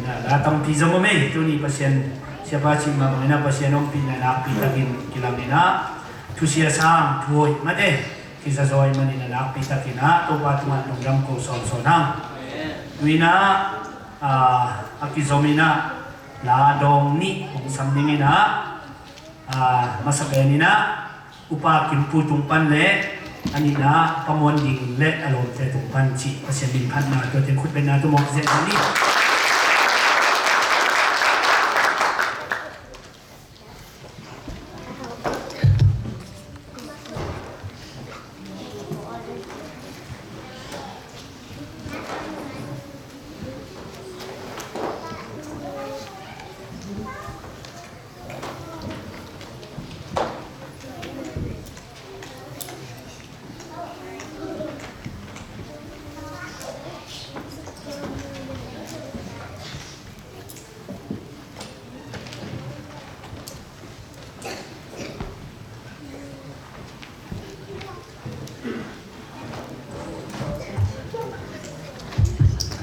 ina, la tampi zong om ei. Tuni Pasian, siapa cih mah bangin ah Pasian ompihna nakpi takin kilam in ah, thusia sang, thuhoih mate kiza zaw ahih manin ah nakpi takin ah Topa tungah lungdam ko sawnsawn hang. Tu in ah, ah, a kizom in ah la dawng nih hong sam ding in ah, ah, masa pen in ah Upa Kim Pu tung pan le a nihna Pa Muan Ding le a lawmte tung pan cih Pasian min phatna, tua teng khut bengna tua mawk ziahziah ni.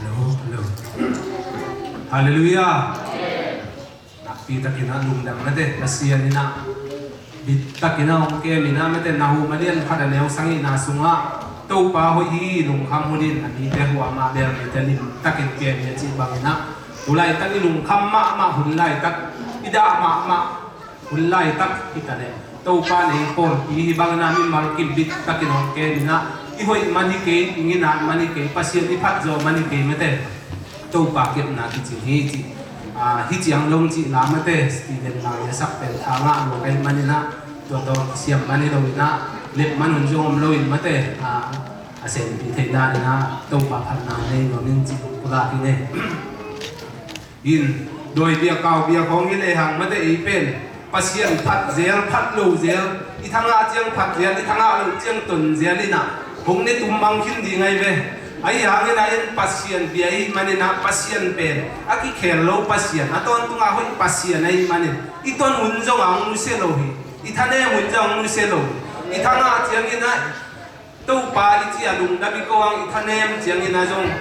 Hello, hello. Halleluiah. Nakpi takin ah lungdam mate, Pasian in ah bit takin ah hong kem in ah mate, Nahum a lian khat a neu sagihna sungah, Topa hoih hi, lungkham hun in, a mite huam a, bel mite lim takin kem hi a cih bangin ah, tu laitak i lungkham mahmah hun laitak, i dah mahmah hun laitak hi ta leh, Topa na pawlpi hih bangin ah mimal kim bit takin hong kem in ah, i hoih man hi kei, i nginat man hi kei, Pasian i phat zawh man hi kei mate. Topa kepna kicing hi cih, ah, hi ciang lo cih la mate, Stephen Mang i a sak pen tha ngah lo ka hih manin ah, tua tawh kisiam man hi lo in ah, lep man hun zong om lo in mate, ah, a senpih theih dan in ah, Topa phatna nei nuam in cih pulak hi ne. In, dawi bia kau bia khawng hi lehang mate ei pen, Pasian phat zel, phat lo zel, i thangah ciang phat zel, i thangah lo ciang ton zel in ah, hong ne tum bang khin ding ahi ve. Ahi hangin ah in Pasian bia i hih manin ah Pasian pen a kikhel lo Pasian, a tawntungah hoih Pasian ahi hih manin, i ton hun zong a hong nusia lo hi, i thanem hun zong a hong nusia lo hi. I thangah ciangin ah Topa i ci a lungdam i ko ang, i thanem ciangin ah zong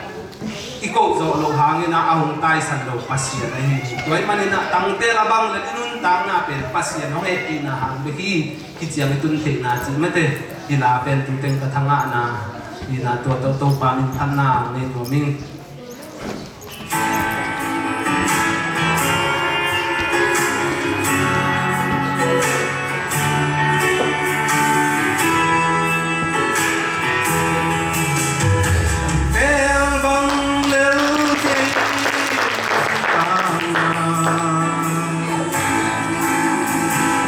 i koh zawh loh hangin ah a hong taisan lo Pasian ahi hi. Tua ahih manin ah tangtel a bang le i nuntakna pen Pasian hong hehpihna hang bek hi. Hih ciang i tun theihna cih mate, hih la pen tu teng ka thangahna hi in ah, tua tawh Topa min phatna nei nuam ing. Bel bang lel kei tangna,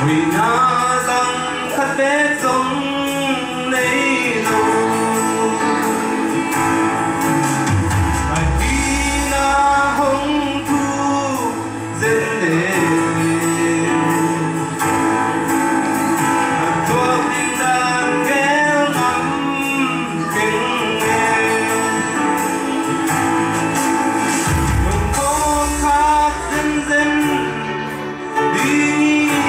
huihna zang khat bek zong nei lo. A hihna hong thuk zen le, a thuak ding dan gel ngam keng e. Hong khawm khak zenzen ding hi.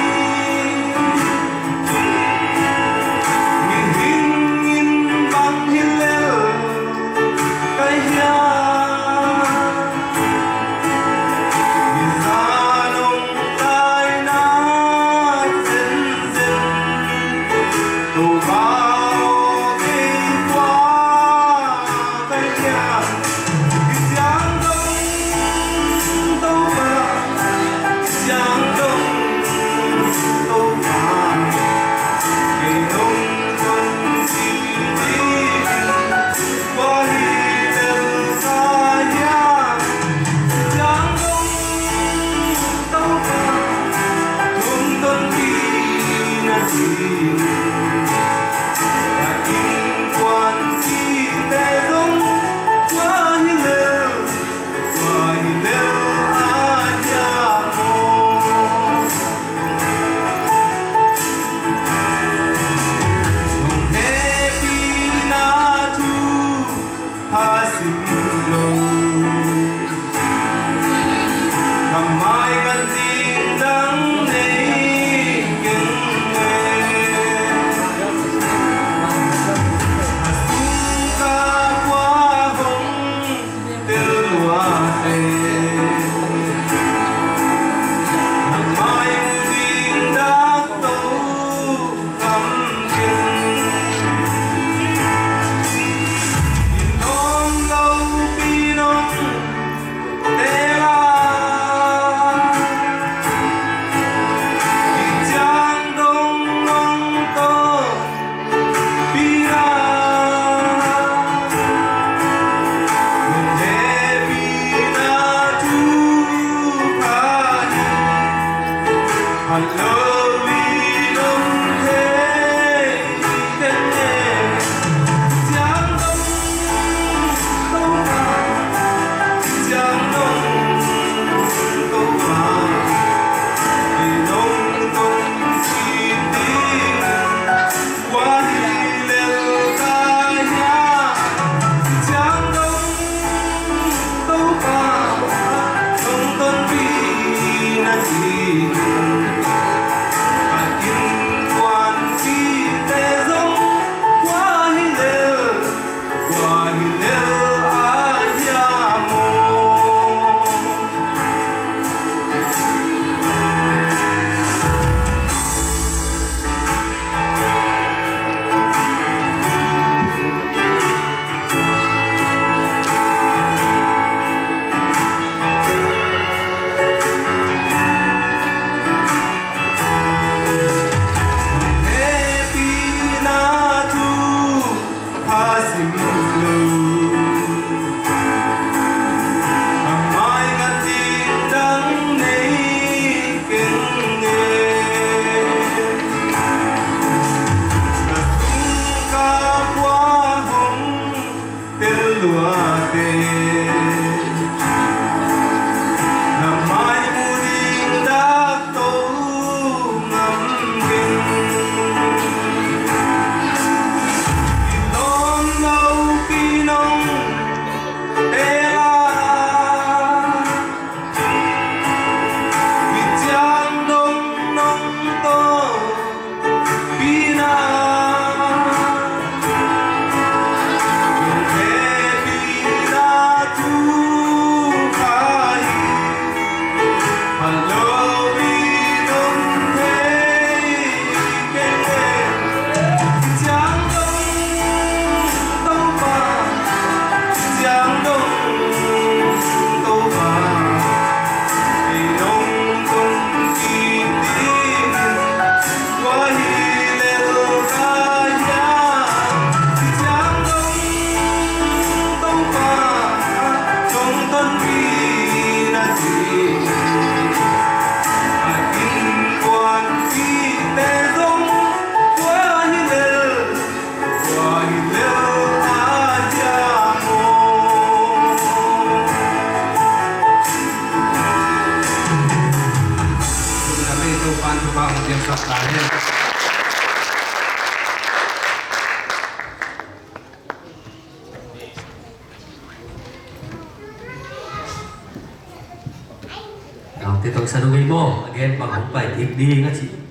Naute tawh sa dong ei maw, a gen bang hong pai kik ding a ci.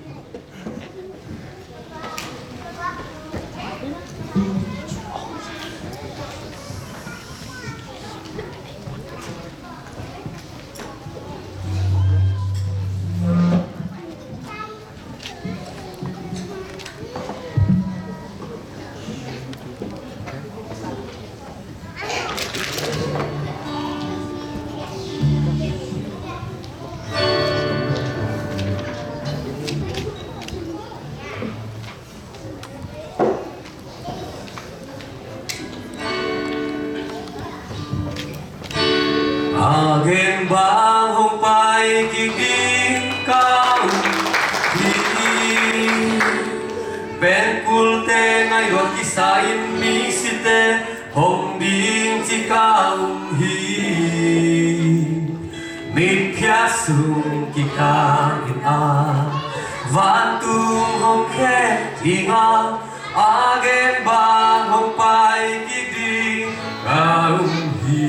Ngaihtuah kisa in misite hong ding ci ka um hi. Mitphiat sung kikal in a, vantung hong khen ding a, a gen bang hong pai kik ding ka um hi.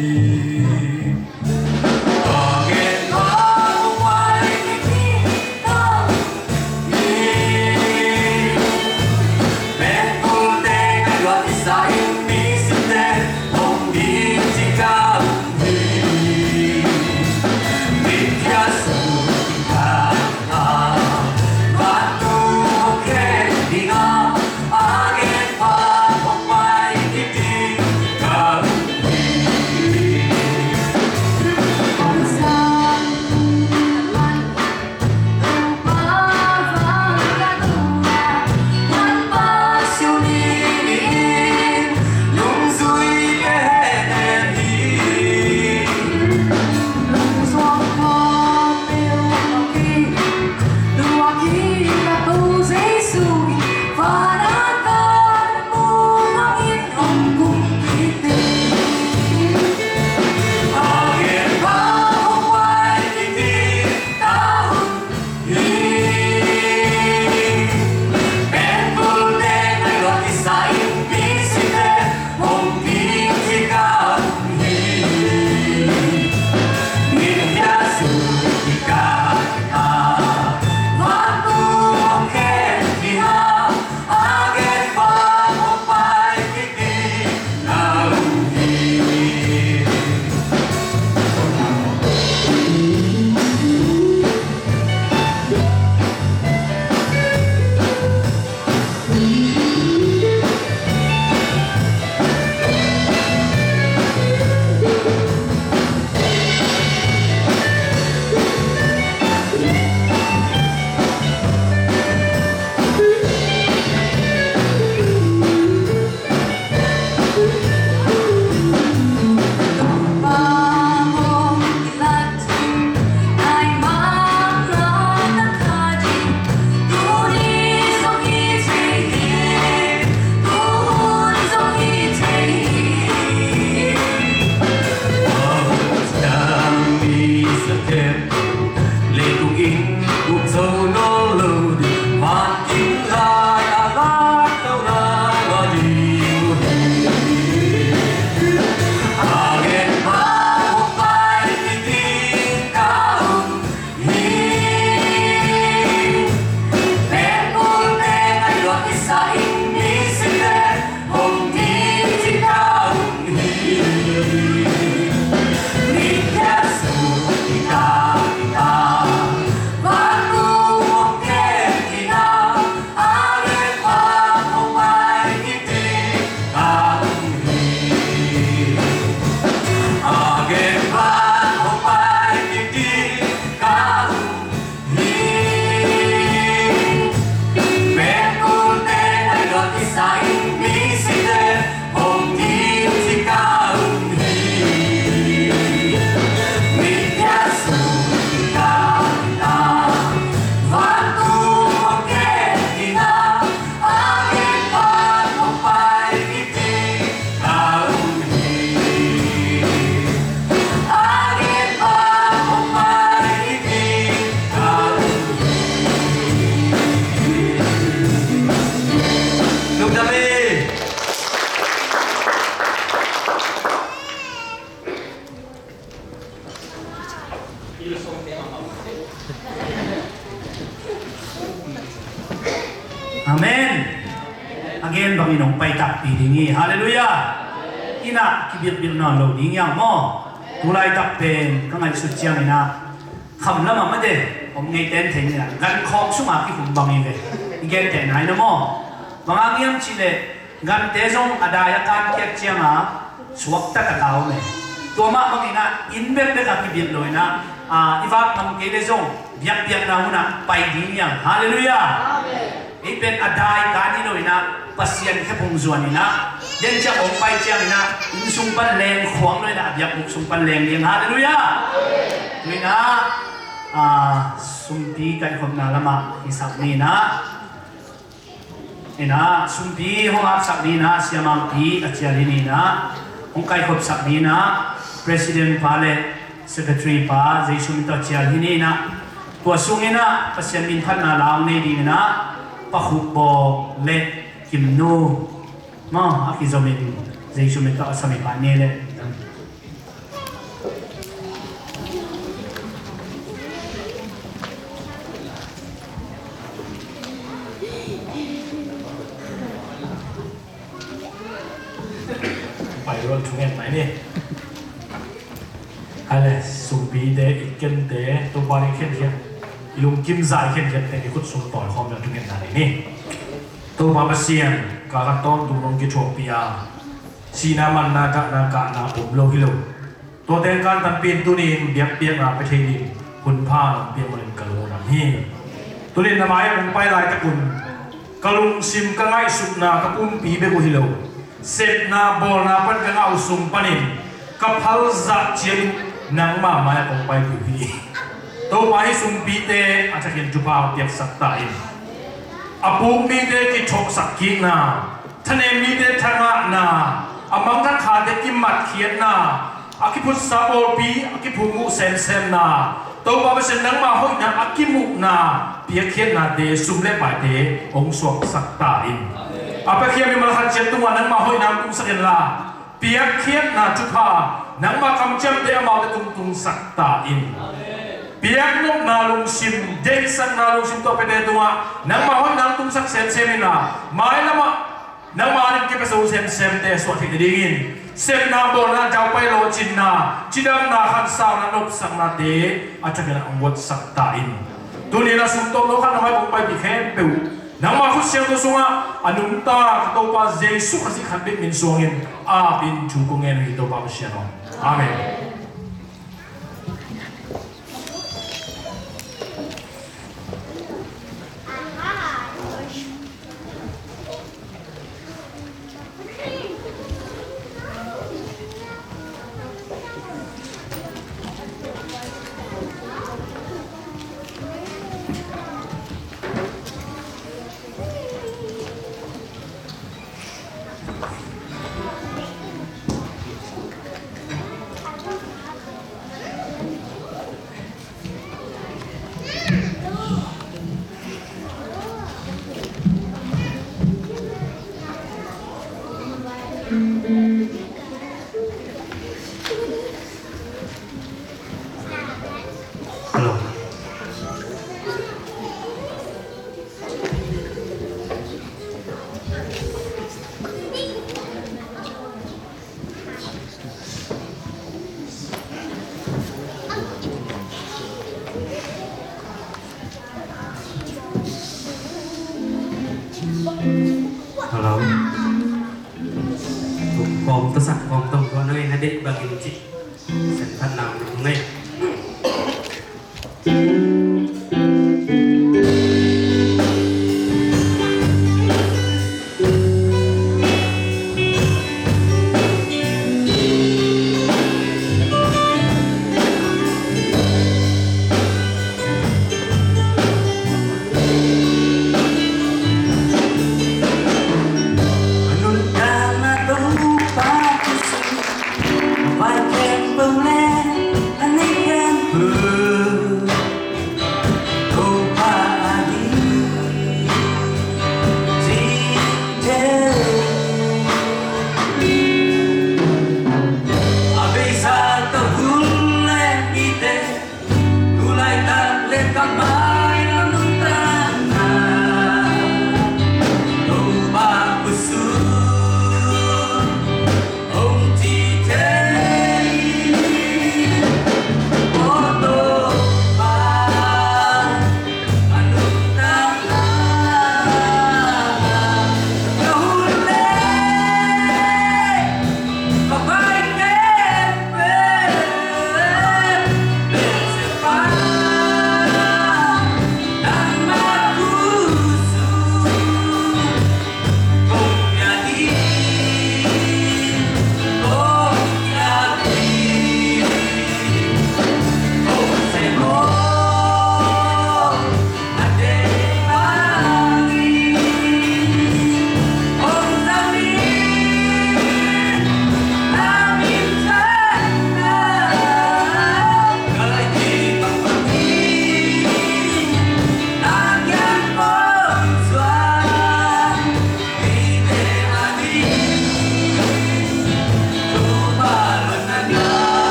Amen. A gen bangin hong pai takpi ding hi. Halleluiah. Inn ah kibilbil nawn lo ding hi hang maw. Tu laitak pen ka ngaihsut ciangin ah kham lamah mate om ngei ten thei ni ah, gankhawm sungah kikhum bang hi ve. I gentehna in ah maw. Bang hang hiam cih leh gante zong a dai a kankhiat ciangah suakta tak a om e. Tua mah bangin ah inn bekbek ah kibilh lo in ah, i vak ngam kei leh zong biakpiakna hun ah pai ding hi hang. Halleluiah. Ei pen a dai kan hi lo in ah Pasian khephung zuan in ah, den ciang hong pai ciangin ah inn sung pan leng khuang lo in ah, a biakbuk sung pan leng ding. Halleluiah. Tu in ah, ah, sumpi kaikhopna lamah hisak ni in ah. Inah sumpi hong apsak dingin ah siamaupi a cial hi ni inah, hong kaikhopsak dingin ah president pa le secretary pa Jesu min tawh cial hi ni inah, tua sungin ah Pasian min phatna la hong nei dingin ah Pa Khup Bawk le Kim Nu maw a kizomin Jesu min tawh a sami pa ni le Pai ruang thungen mai ni. Hale, sumpite, i kente, Topa ni khenkhiat, i lungkim zai khenkhiat teng i khut sung tawi khawm le thungetna nei ni. Topa Pasian, ka ka tawntung nong kithuahpih a, sihna manna kahna kahna om lo hi lo. Tua teng kantanpih in tuni-in biakpiakna pia thei ding hun pha nong piak manin ka lungdam hi. Tuni-in na mai-ah kong pai laitakun ka lungsim ka ngaihsutna ka pumpi bek uh hi lo, sepna bawlna pan ka ngah uh sung panin ka phal zah ciangin nangmah mai-ah kong paipih uh hi. Topa, hih sumpite a thakin thupha piaksak ta in. A puk mite kithawhsak kikna, thanem mite thangahna, a mangthang khate kimatkhiatna, a kiphutsa pawlpi a kiphungmuh semsemna, Topa Pasian nangmah hoihna a kimuhna piakkhiatnate, sum le paite hong suaksak ta in. A piakkhiat mimal khat ciat tungah nangmah hoihna hong tungsak inla, piakkhiatna thupha nangmah kamciamte amaute tung tungsak ta in. Piaknopna lungsim, deihsakna lungsim tawh a piate tungah nangmah hoihna hong tungsak semsem inla, mailamah nangmah ading kipia zo semsemte suah theih nadingin sepna, bawlna, daupai lawhcinna, cidamna, khansauna, nopsaknate a thakin hong guatsak ta in. Tuni-in a sumtawm lo khat na mai-ah kong paipih khempeuh nangmah khut siangtho sungah a nungta ka Topa Jesu Khazih khat bek min suangin apin thu kong ngen uh hi, Topa Pasian aw. Amen. Hello. Hello. Kawm tawh sak, kawm tawh kawm nang na deih bangin cih. Sen phat nang nang ei. A nuntakna Topa Jesu, a vai khempeuh leh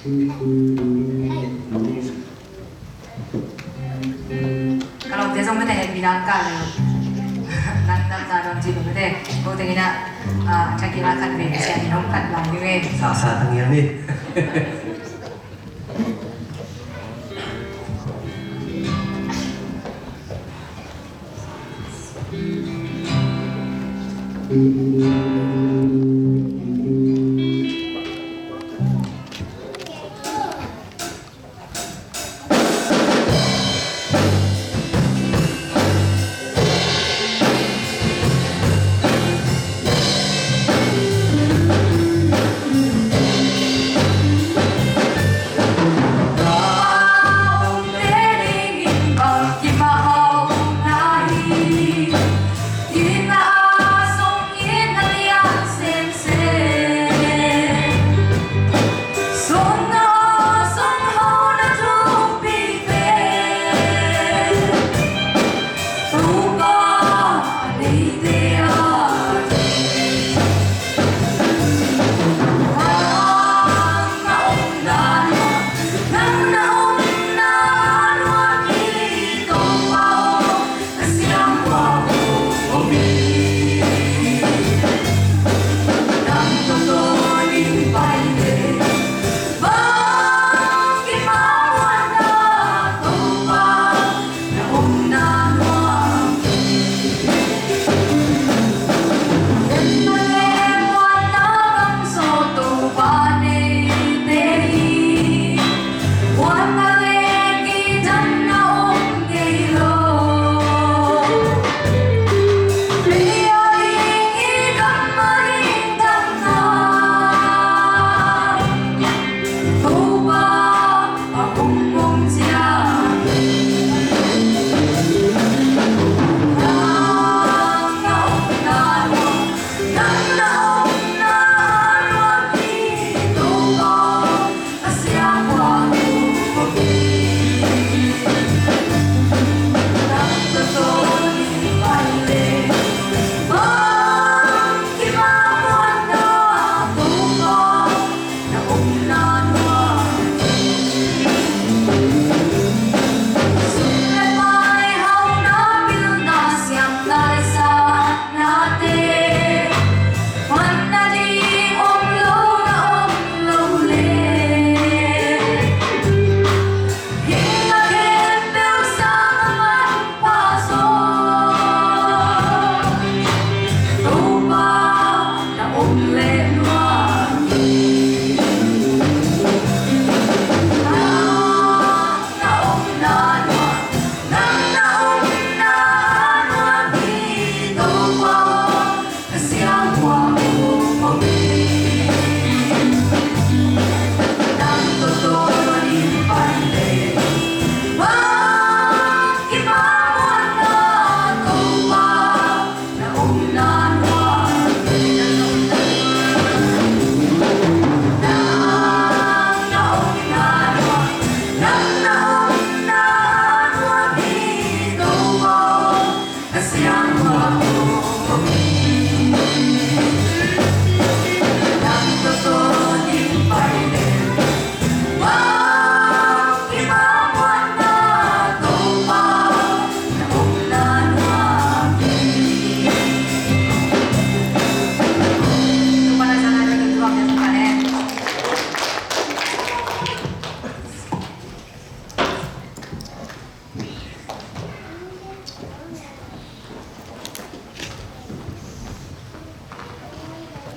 Ka lawmte zong mate hehpihna ka leh nang damna nuam ci lo mate. Ko teng in ah, ah, a thakin ah khat vei siangtho khat la ding e. Sa sa tang hiam ni.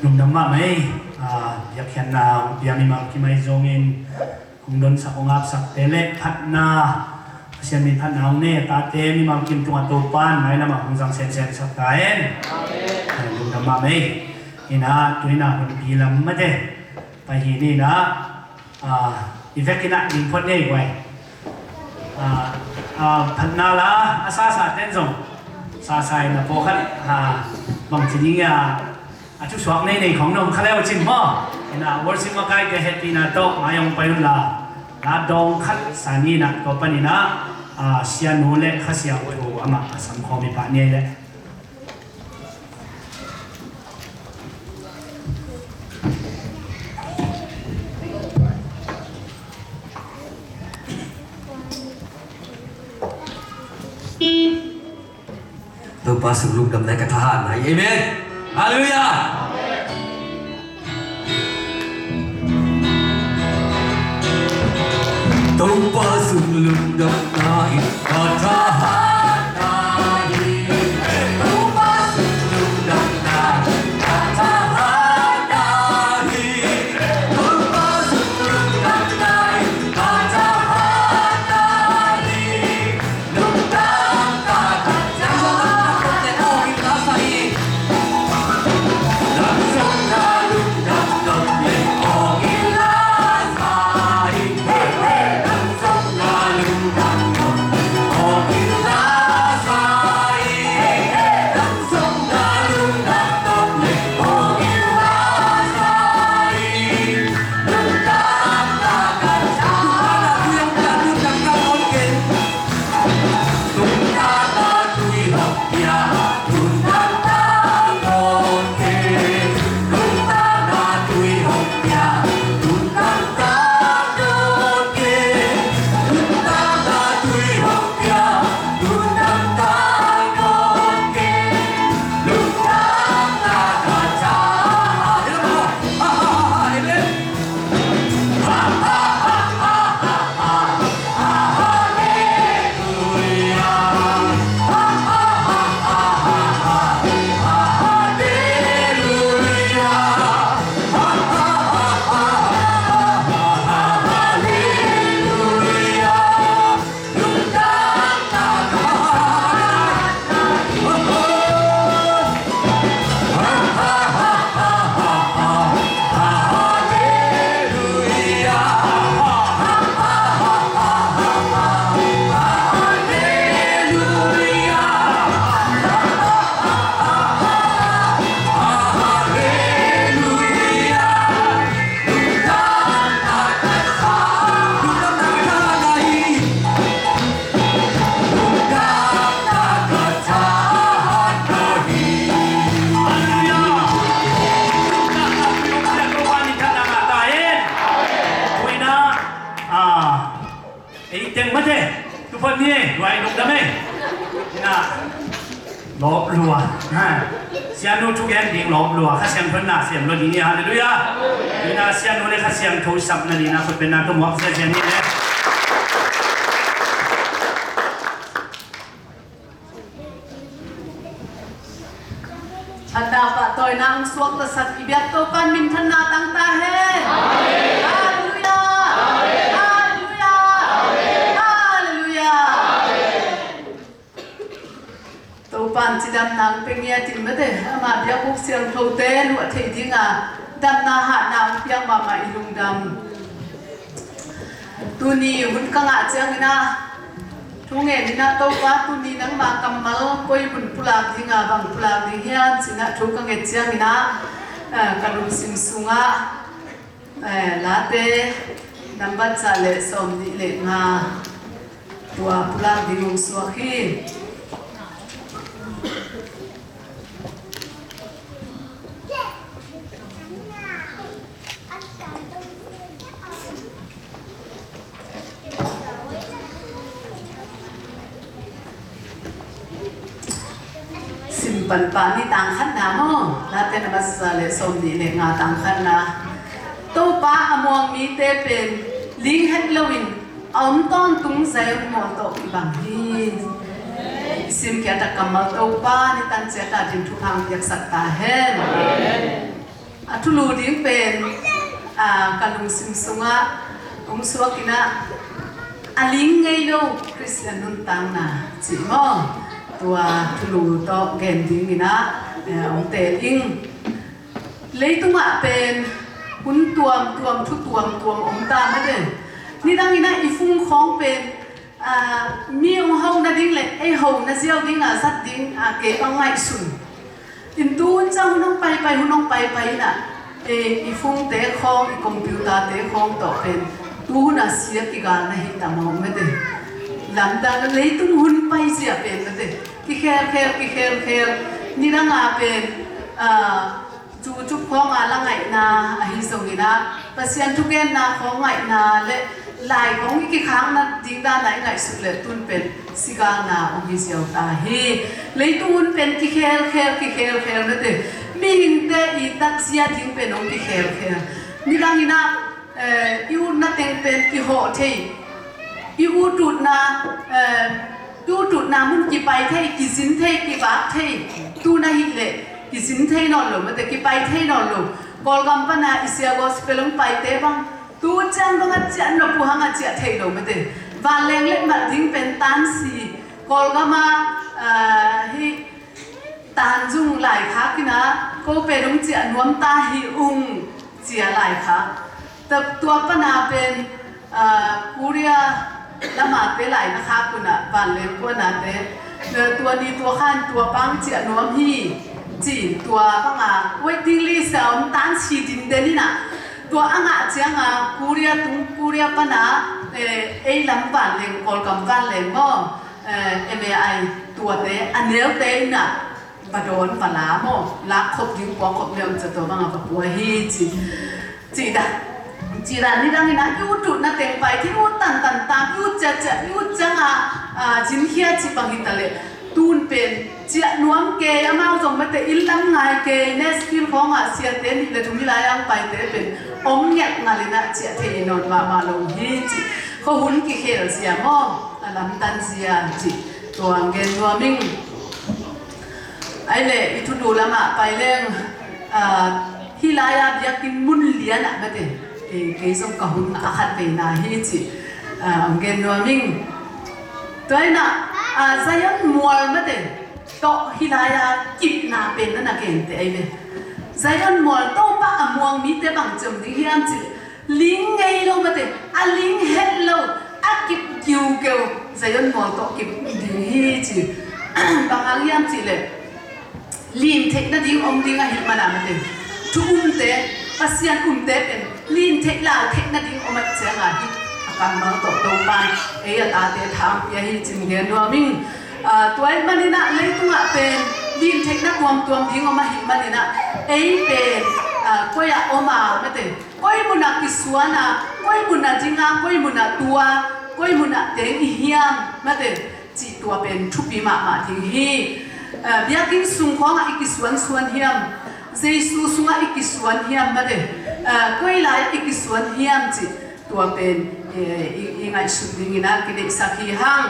Lungdam mahmah ei. Ah, biakpiakna hong pia mimal kim ahi zongin hong donsak, hong apsakte le phatna, Pasian min phatna hong ne tate mimal kim tungah Topa'n mailamah hong zang semsem sak ta hen. Amen. Lungdam mahmah ei. Ina, tu ina hun pi lam mate pai hi ni ina. Ah, i vekin ah ding phot nei guai. Ah, ah, phatna la a sasa ten zong sasa ina pawlkhat, ah, bangci ding a, a thusuak nei nei khong nong kha leu cin maw. Ina worship makai ka hehpihna tawh mai hong pai un la. La dawng khat sa ni ina tua pan ina, ah, sianu le Kha Siangtho amah a sam khawm i pah ni ei leh. Pa sung lungdamna hi ka thahatna hi. Amen. Halleluiah. Topa sung lungdamna hi ka thahatna hi. Topa sung lungdamna hi ka thahatna hi. Topa sung lungdamna hi ka thahatna hi. Ei teng mate, tu phat ni, luai lungdam ei. Na, lawp lua. Ha. Sianu thugen ding lawp lua. Kha Siangtho in na sem lo ding hi, halleluiah. Ina Sianu le Kha Siangtho sap nading na khut beng na tawh muak ziahziah ni le. Phatna pahtawina hong suaktasak i biak Topa'n minthanna tang ta hen. Halleluiah. Halleluiah. Halleluiah. Topa'n cidamna hong pia ngiat in mate, ama biakbuk siangthote luah theih dinga damna hatna hong piak mahmah, i lungdam. Tuni hun ka ngah ciangin ah, thu ngen in ah, Topa, tuni nangma kammal koi hun pulak dinga bang pulak ding hiam ci-in ah thu ka nget ciangin ah, eh, ka lungsim sungah, eh, Late nambat za le sawmnih le nga, tua pulak ding hong suak hi. Sim pan pah ni, tang khatna maw, Late nambat za le sawmnih le nga, tang khatna. Topa a muang mite pen ling het loin a om tawntung Zion mual tawh kibang hi. I simkhiat a kammal Topa nitan ciat a ding thupha hong piaksak ta hen. A thulu ding pen, a, ka lungsim sungah hong suak in ah, a ling ngei lo Khristian nuntakna cih maw, tua thulu tawh gen dingin ah, eh, hong teel ing. Leitungah pen hun tuamtuam, thu tuamtuam om ta mate. Nidangin ah i fung khawng pen, ah, mi hong ho nading le ei ho na ziau dingah zat ding, ah, kei bang ngaihsun. In tuhun ciang hun hong paipai, hun hong paipai in ah, eh, i fungte khawng, i computer-te khawng tawh pen tuhun a sia kigal na hi ta maw mate. Lamdang leitung hun paizia pen mate, kikhelkhel, kikhelkhel. Nidangah pen, ah, YouTube khawng a la ngaihna ahi zongin ah, Pasian thugenna khawng ngaihna le Lai khong i kikhakna ding dan a i ngaihsut leh tun pen sigalna om hi ziau ta hi. Leitung hun pen kikhelkhel, kikhelkhel mate. Mihingte i takzia ding pen hong kikhelkhel. Nidang in ah, eh, i utna teng pen kihawh thei. I ut utna, eh, i ut utna mun kipai thei, kizin thei, kivak thei. Tun ahih leh kizin thei nawn lo mate, kipai thei nawn lo. Kawlgam pan a i sia gospel hong paite bang tu ciang dong a ciah nop uh hang a ciah thei lo mate. Vanleng le mal ding pen tansi. Kawlgam a, ah, hi tanzung laikhak in ah ko pen hong ciah nuam ta hi ung ci a laikhak. Tua pan a pen, ah, Korea lam a te lai na khak un ah vanleng kuan a te, eh, tua ni tua khan tua pang ciah nuam hi ci. Tua bang a waiting list a om tansi denden in ah tua a ngah ciang a Korea tung, Korea pan a, eh, ei lam vanleng, Kawlgam vanleng maw, eh, M A I tuate a neute in ah va dawn va la maw, lak khop ding puak khop liam ca tua bang a va pua hi ci. Ci dan, ci dan nidang in ah i ut utna teng pai thei, ut tantan tam, i ut ciacia, i ut ciang a, ah, zinkhia ci bang hi ta leh tun pen ciah nuam kei, amau zong mate inn lam ngai kei, Nashville khawng ah siate nih le thum hi lai ang paite pen om ngiat ngal in ah ciah thei nawn mahmah lo hi ci. Khuahun kikhel zia maw, a lamtan zia ci. Tua hong gen nuam ing. Ai le i thudu lam ah pai leng, ah, hih lai a biakinn mun lian ah mate, kei, kei zong ka hun a khat vei na hi ci, ah, hong gen nuam ing. Tua in ah, ah, Zion mual mate tawh hih lai a kipna pen na na gente ai ve. Zion mual Topa a muang mite bang ci om ding hiam ci leh, ling ngei lo mate, a ling het lo, a kip kiukeu, Zion mual tawh kip ding hi ci. Bang hang hiam ci leh, lim theih nading om ding ahih man a mate, thu umte, Pasian umte pen lim theih lau theih nading om a ciang a hi. A kammal tawh Topa in ei a tate tha hong pia hi ci-in gen nuam ing. Ah, tua ahih manin ah leitung ah pen lim theihna tuamtuam ding om ahih manin ah ei pen, ah, koi ah om a mate, koi mun ah kisuan a, koi mun ah ding a, koi mun ah tu a, koi mun ah teng i hiam mate, cih tua pen thupi mahmah ding hi. Eh, biakinn sung khawngah i kisuansuan hiam, Jesu sungah i kisuan hiam mate, eh, koi lai i kisuan hiam cih tua pen, eh, i, i ngaihsut dingin ah kideihsak hi hang.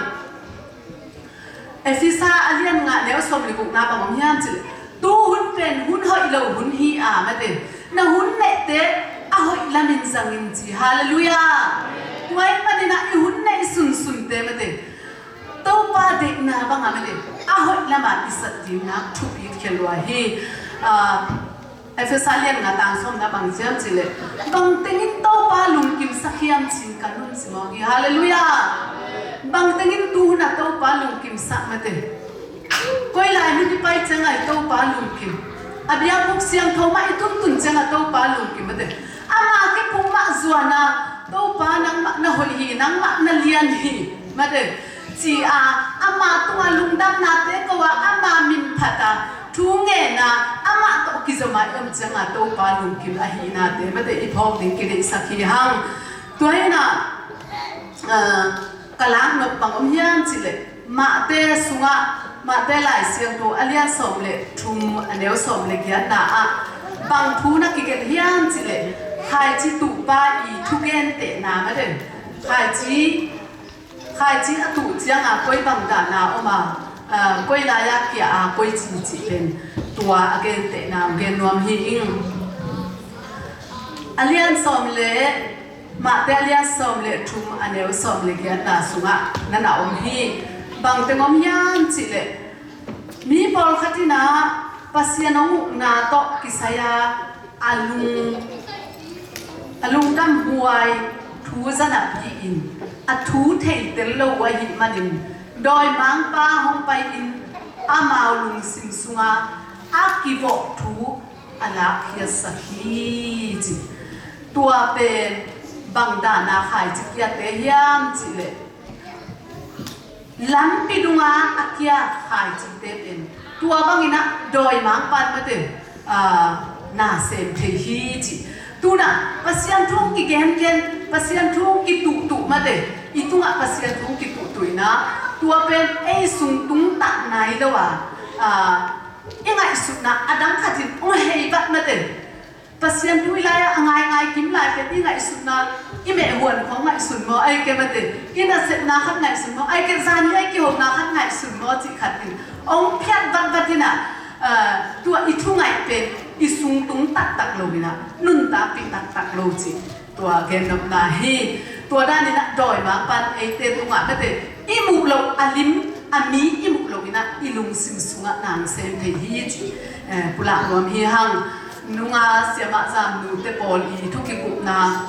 Efesa a lian nga neu sawm le gukna bang om hiam cih leh, tu hun pen hun hoih lo hun hi a mate, na hun neihte a hoih lamin zangin ci. Halleluiah. Tua ahih manin ah i hun neih sunsunte mate, Topa deihna bang a mate, a hoih lamah i zat dingnak thupi khia lua hi. Ah, Efesa lian nga tang sawmna bang hiam cih leh, bang tengin Topa lungkimsak hiam ci-in ka nung simawk hi. Halleluiah. Bang tengin tu hun ah Topa lungkimsak mate, koi lai mun i pai ciang a i Topa lungkim, a biakbuk siangtho mah i tuntun ciang a Topa lungkim mate, ama kiphum mah zuan a, Topa nangmah na hoih hi, nangmah na lian hi mate, ci a, ama tungah lungdamnate ko a, ama min phat a, thu ngen a, amah tawh kizom a i om ciang a Topa lungkim ahihnate mate i phawk ding kideihsak hi hang. Tua hi-in ah, ah, ka lak nop bang om hiam cih leh, Mate sungah, Mate Lai Siangtho a lian sawm le thum, a neu sawm le giatna ah bang thu na kigelh hiam cih leh, khaici tuhpa i thugentehna mate, khaici, khaici a tuh ciang a koi bang dan a om a, ah, koi lai a kia a koi ci cih pen tua a gentehna hong gen nuam hi ing. A lian sawm le, Mate a lian sawm le thum, a neu sawm le giatna sungah na na om hi. Bang teng om hiam cih leh, mi pawlkhat in ah Pasian hong ukna tawh kisai a, a lung, a lungdam huai thu za napi-in, a thu theitel lo uh ahih manin, dawimangpa hong pai-in amau lungsim sungah a kivawh thu a lakkhiatsak hi ci. Tua pen bang dan a khaici kiate hiam cih leh, lampi dungah a kia khaicite pen tua bangin ah dawimangpa in mate, ah, na sem thei hi ci. Tunah Pasian thu hong kigengen, Pasian thu hong kituhtuh mate, i tungah Pasian thu hong kituhtuh inah, tua pen ei sung tung tak nai lo a, a, i ngaihsutna a dang khatin hong hei vat mate. Pasian thu i lai-ah a ngaingai kim lai pen i ngaihsutna, i mehhuan khawng ngaihsun maw, ai ke mate, i nasepna khat ngaihsun maw, ai ke zani ai kihona khat ngaihsun maw cih khatin hong phiat vatvat inah, a, tua i thu ngaih pen i sung tung taktak lo inah, nuntakpih taktak lo cih tua gennopna hi. Tua dan inah dawimangpa'n eite tungah mate, i muh loh a lim a mi i muh loh inah i lungsim sungah na sem thei hi cih, eh, pulak nuam hi hang. Nunga siamah zamnute pawl i thu kikupna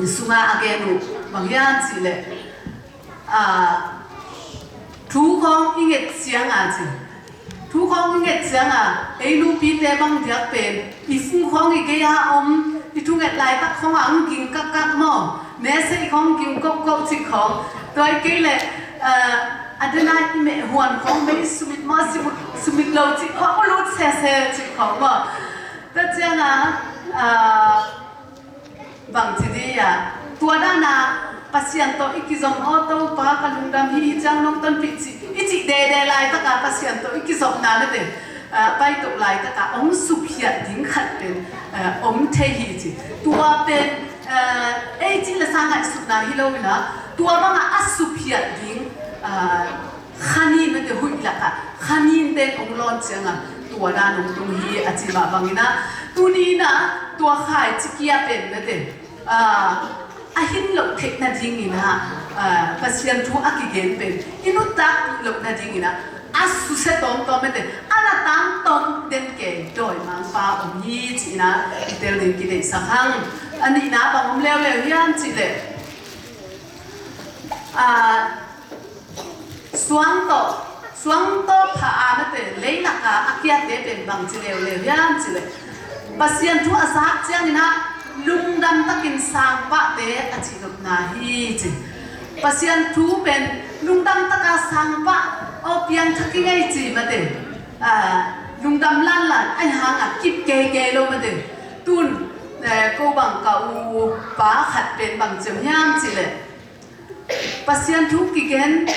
sungah a gen uh bang hiam cih leh, a, thu khawng i nget ciang a ci. Thu khawng i nget ciang a, ei nupite bang diak pen i fung khawng i gei-a om, i thunget laitak khawng a hong ging kakkak maw, message khawng ging kokko cih khawng, tua i kei leh, a, a dena i mehhuan khawng bei sumit maw, sumit, sumit lo cih khawng, lut sese cih khawng maw. Tua ciang a, a, bangci dih a, tua dana Pasian tawh i kizom aw Topa ka lungdam hi, hi ciang nong tonpih cih i cih dede laitaka Pasian tawh i kizopna mate, a, paitoh laitaka hong suphiat ding khat pen, a, om thei hi ci. Tua pen, a, ei cih le sa ngaihsutna hi lo inah, tua banga a suphiat ding, a, khanin mate huih lakah, khanin ten hong lawn cianga tua dan hong tung hi a ci mah bangin ah, tuni inah tua khaici kia pen mate, a, a hin loh theih nadingin ah, a, Pasian thu a kigen pen i nuntak loh nadingin ah, a susia tawmtawm mate, a na tangtawm den kei dawimangpa om hi ci-in ah i tel ding kideihsak hang. A nihna bang om leuleu hiam cih leh, a, suang tawh, suang tawh pha a mate, leilaka a kiate pen bangci leuleu hiam cih leh, Pasian thu a zak ciangin ah lungdam takin sangpahte a cihnopna hi ci. Pasian thu pen lungdam taka sangpah aw piangthak i ngei ci mate, a, lungdam lanlan ahi hangah kip keikei lo mate. Tun, eh, ko bang ka u pa khat pen bang ciam hiam cih leh, Pasian thu kigen,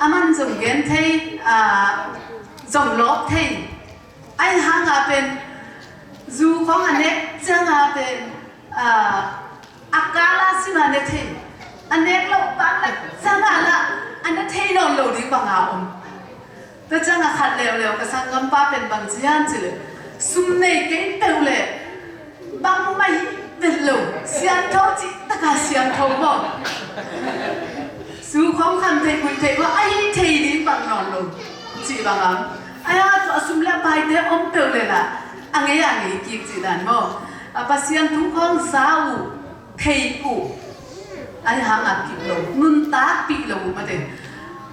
aman zong gen thei, a, zong lawp thei. Ahi hanga pen zu khawng a nek cianga pen, a, a kala sim a ne thei. A nek loh bang lak cianga lah a ne thei nawn lo ding banga om. Tua cianga khat leuleu ka sanggampa pen bang ci hiam cih leh, sum nei kei peuh leh bangmah hi vet lo, siangtho cih taka siangtho maw. Su khawng kham thei, khuih thei maw, a hi thei ding bang nawn lo cih bang a. Ahi a tua sum le paite om peuh leh lah a ngei a ngei kik cih dan maw. A, Pasian thu khawng za uh, thei uh, ahi hangah kip lo, nuntakpih lo uh mate.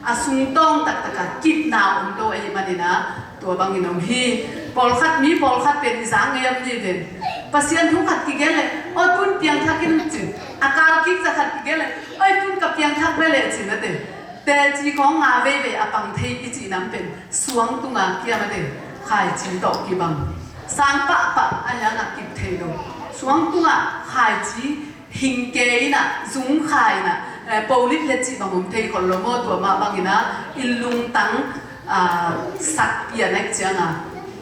A sungtawng taktaka kipna om lo ahih manin ah tua bangin om hi. Pawlkhat, mi pawlkhat pen i zak ngei om ni ven. Pasian thu khat kigen leh, aw tun piangthak in ci. A kal kik za khat kigen leh, aw tun ka piangthak ve leh ci mate. Teci khawng nga veivei a pang thei i cih nam pen suang tunga kia mate, khaici tawh kibang. Sang pahpah ahi hangah kip thei lo. Suang tungah khaici hing kei inah, zung kha inah, eh, polit le cih bang om thei khol lo maw, tua mah bangin ah i lungtang, ah, sak pian aih cianga,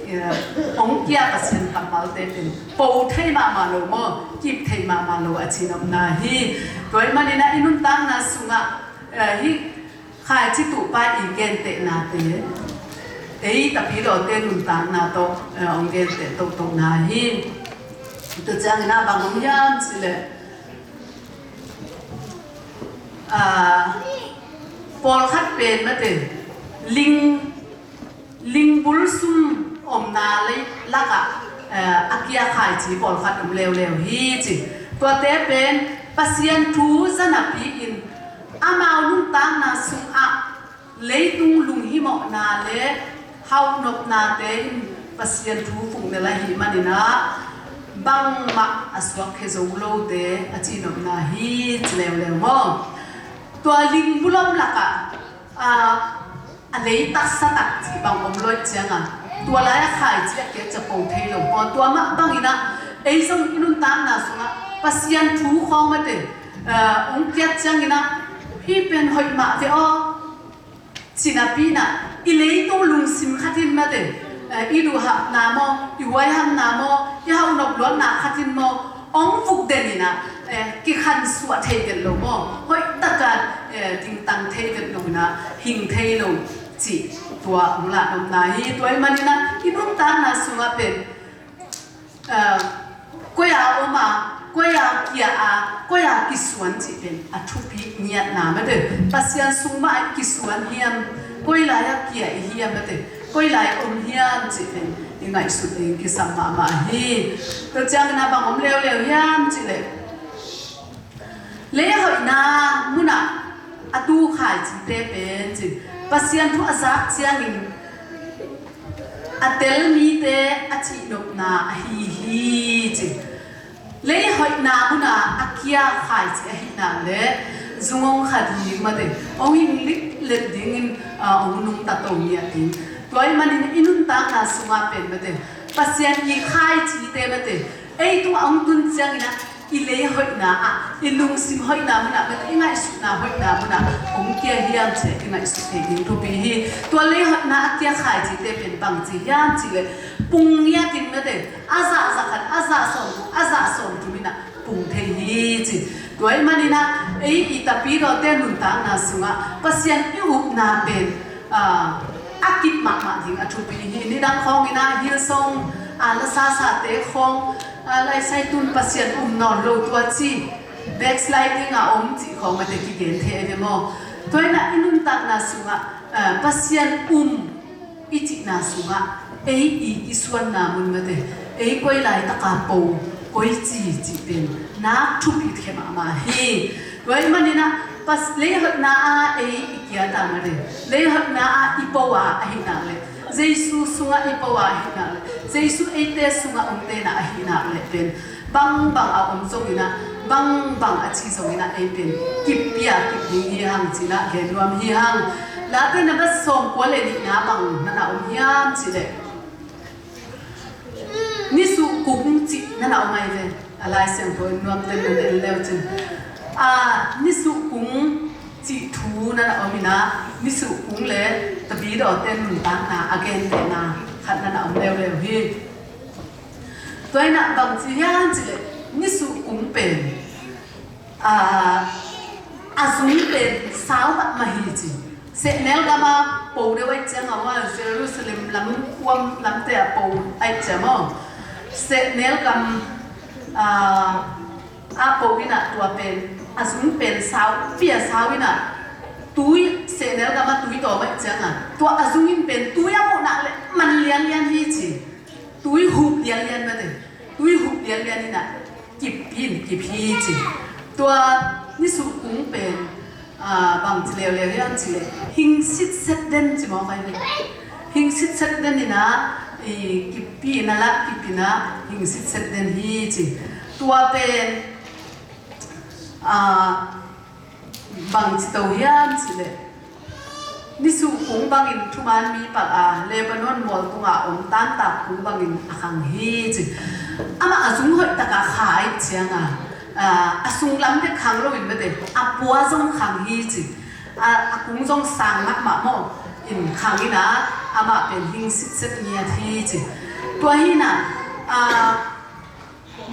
eh, hong kia Pasian kammalte pen po thei mahmah lo maw, kip thei mahmah lo a cihnopna hi. Tua ahih manin ah i nuntakna sungah, eh, hih khaici tuhpa i gentehnate, ei tapidawte nuntakna tawh, eh, hong genteh tohtohna hi. Tua ciangin ah bang om hiam cih leh, ah, pawlkhat pen mate, ling, lingbul sum omna lei lakah, eh, a kia khaici pawlkhat om leuleu hi ci. Tuate pen Pasian thu za napi-in amau nuntakna sungah leitung lunghimawhna le hauhnopnate in Pasian thu phungnel ahih manin ah bangmah a suakkhia zo lote a cihnopna hi ci leuleu maw. Tua lingbul om lakah, a, a lei taksa tak cih bang om lo ahih cianga, tua lai-ah khaici a kiat ciang po thei lo maw. Tua mah bangin ah Ei zong i nuntakna sungah Pasian thu khawng mate, eh, hong kiat ciangin ah, hih pen hoih mah ve aw, ci napi-in ah, i leitung lungsim khat in mate, eh, i duhhapna maw, i huaihamna maw, i hauhnop luatna khat in maw, hong vuk den in ah, eh, kikhansuah thei den lo maw, hoih takin, eh, dingtang thei den lo in ah, hing thei lo cih tua hong lahnopna hi. Tua ahih manin ah i nuntakna sungah pen, ah, koi-ah om a, koi-ah kia a, koi-ah kisuan cih pen a thupi ngiatna mate. Pasian sung mah ah kisuan hiam, koi lai-ah kia i hiam mate, koi lai om hiam cih pen i ngaihsut ding kisam mahmah hi. Tua ciangin ah bang om leuleu hiam cih leh, leihoihna munah a tu khaicite pen cin, Pasian thu a zak ciangin a tel mite a cihnopna ahi hi cin. Leihoihna munah a kia khaici ahih nak leh zung hong kha ding mate, hong hing liklet dingin, ah, hong nungta to ngiat ding. Tua ahih manin i nuntakna sungah pen mate, Pasian i khaicite mate, ei tungah hong tun ciangin ah, i leihoihna ah, i lungsim hoihna munah mate, i ngaihsutna hoihna munah hong kia hiam cih i ngaihsut thei ding thupi hi. Tua leihoihna a kia khaicite pen bangci hiam cih leh, pung ngiatin mate, a zah za khat, a zah sawm, a zah sawm thum in ah pung thei hi ci. Tua ahih manin ah ei i tapidawte nuntakna sungah Pasian i upna pen, ah, a kip mahmah ding a thupi hi. Nidang khawngin ah Hillsong, ah, la sasate khawng, ah, lai sai tun Pasian um nawn lo tua ci, backsliding a om cih khawng mate kigen thei ve maw. Tua in ah i nuntakna sungah, ah, Pasian um i cihna sungah ei i kisuanna mun mate, ei koi laitaka po, koi ci cih pen nak thupi khia mahmah hi. Tua ahih manin ah Pas-, leihoihna ah ei i kiat a mate, leihoihna ah i po a ahih nak leh, Jesu sungah i po a ahih nak leh, Jesu eite sungah om tena ahih nak leh pen, bangbang a om zongin ah, bangbang a ci zongin ah ei pen kippi a kip ding hi hang ci-in ah gen nuam hi hang. Late na bat sawmkua le nihna bang na na om hiam cih leh, nisuhkung cih na na om ahi ve. A Lai Siangtho in nuamten na na en leu cin, ah, nisuhkung cih thu na na om in ah, nisuhkung le tapidawte nuntakna a gentehna khat na na om leuleu hi. Tua in ah bangci hiam cih leh, nisuhkung pen, ah, a zung pen sau mahmah hi ci. Sehnel gam a po deuh ahih ciang a, Jerusalem lam kuam lamte a po ahih ciang maw, sehnel gam, ah, a po in ah tua pen, a zung pen sau, pia sau in ah, tui, sehnel gam a tui tawm ahih ciang a, tua a zung in pen tui a muh nak leh man lianlian hi ci. Tui hup lianlian mate, tui hup lianlian in ah kippi in kip hi ci. Tua nisuhkung pen, ah, bangci leuleu hiam cih leh, hing sitset den ci mawk ahi ve. Hing sitset den in ah, i, kippi in ah la kip in ah hing sitset den hi ci. Tua pen, ah, bangci to hiam cih leh, nisuhkung bangin thuman mi palh a, Lebanon mual tungah om tantak kung bangin a khang hi ci. Amah a zung hoih takin kha ahih ciang a, ah, a sunglam bek khang loin mate, a pua zong khang hi ci. A, a kung zong sang mahmah maw in khang in ah, amah pen hing sitset ngiat hi ci. Tua hi in ah, ah,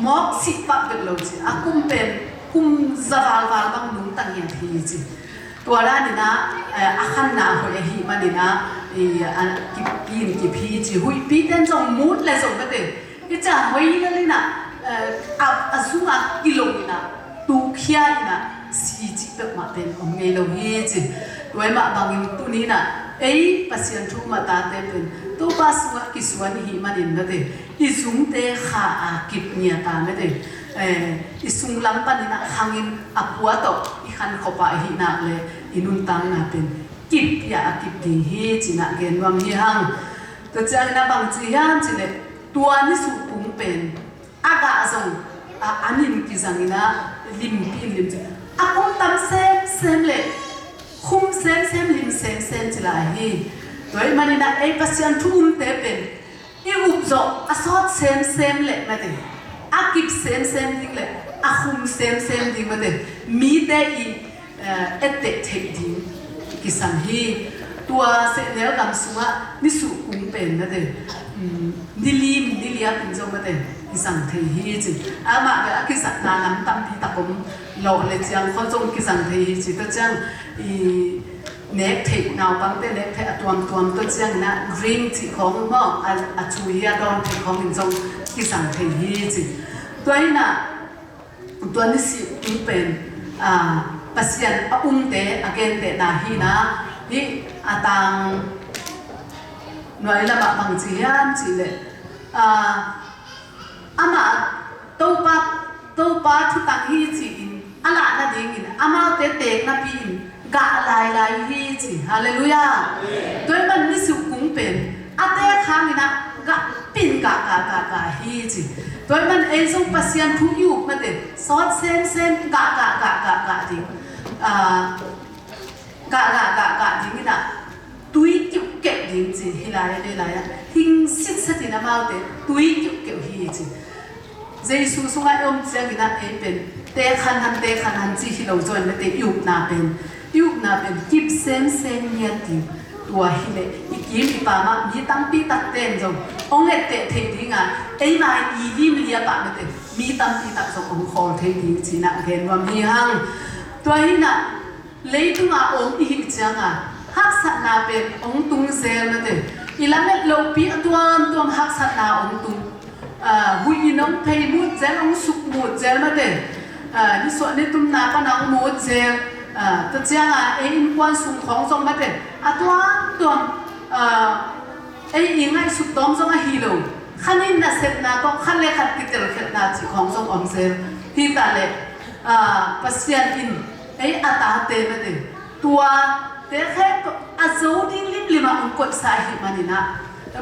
mawk sih pah bek lo ci, a kum pen kum za valval bang nungta ngiat hi ci. Tua dan in ah, eh, a khanna hoih ahih manin ah, i, a kippi in kip hi ci. Huihpi ten zong mut le zong mate, i ca hoih lel in ah, eh, a, a zung a kilong in ah, tukhia in ah, si cih peuhmah pen om ngei lo hi ci. Tua ahih mah bangin tuni in ah ei Pasian thu um a tate pen Topa sungah kisuan i hih manin mate, i zungte kha a kip ngiat a mate, eh, i sunglam panin ah khangin a pua tawh i khan khop a ahih nak leh i nuntakna pen kippi a kip ding hi ci-in ah gen nuam hi hang. Tua ciangin ah bangci hiam cih leh, tua nisuhkung pen a gah zong, a, an in kizang in ah limpi in lim ci. A kum tam semsem leh khum semsem, lim semsem ci lai hi. Tua ahih manin ah ei Pasian thu umte pen i up zawh a sawt semsem leh mate, a a kip semsem ding le a khum semsem ding mate, mite i eh, etteh theih ding kisam hi. Tua sehnel gam sungah nisuh kung pen mate, um, nilim niliap in zong mate kisam thei hi ci. Amah bel a kisakna lam tampi tak om, lawh le ciang khol zong kisam thei hi ci. Tua ciang i nek theih, naupangte nek theih a tuamtuam, tua ciangin ah ring cih khawng maw, a, a cui a dawn theih khawngin zong kisam thei hi ci. Tua hi-in ah tua ni sih ung pen, ah, Pasian a umte a gentehna hi-in ah, hih a tang nuai lamah bang ci hiam cih leh, ah, amah Topa, Topa thutang hi ci-in a lah nadingin amaute teek napi-in gah lailai hi ci. Halleluiah. Tua ahih man ni sih ung pen a teek hangin ah gah pin gah gah gah gah hi ci. Tua ahih man ei zong Pasian thu i up mate sawt semsem gah gah gah gah gah ding, ah, gah gah gah gah ding in ah tui kiuhkeuh ding ci. Hih lai a, hih lai a hing sitset in amaute tui kiuhkeuh hi ci. Jesu sungah i om ciangin ah ei pen teek hanhan, teek hanhan ci hi lo zaw in mate, i upna pen, i upna pen kip semsem ngiat ding. Tua hi leh i kim i pam ah mi tampi takte in zong hong etteh theih ding a, eima i lim liap ah mate mi tampi tak zong hong khawl thei ding ci-in ah gen nuam hi hang. Tua hi-in ah leitung a om i hih ciang a haksatna pen hong tung zel mate, i lamet lohpi a tuamtuam haksatna hong tung. Ah, huih in hong phei mut zel, hong suk mut zel mate. Ah, nisuah nitumna pan hong mut zel. Ah, tua ciang a ei innkuan sung khawng zong mate a tuamtuam, ah, ei i ngaihsut tawm zong ahi lo, khan in nasepna tawh khat le khat kitelkhialhna cih khawng zong om zel. Hi ta leh, ah, Pasian in ei a tate mate tuate khempeuh a zo ding limlim ah hong koihsa ahih manin ah,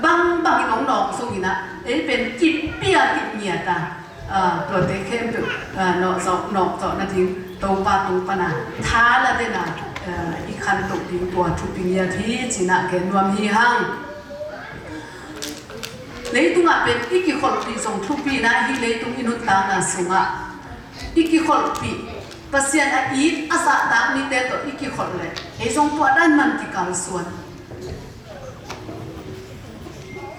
bangbangin hong nawk zongin ah ei pen kip pia kip ngiat a, ah, tuate khempeuh, ah, nawk zawh, nawk zawh nading Topa tung pan a tha la den a, ah, i khantoh ding tua thupi ngiat hi ci-in ah gen nuam hi hang. Leitungah pen i kikholhpih zong thupi in ah, hih leitung i nuntakna sungah i kikholhpih, Pasian a it a zahtak mite tawh i kikholh leh ei zong tua dan man kikalsuan.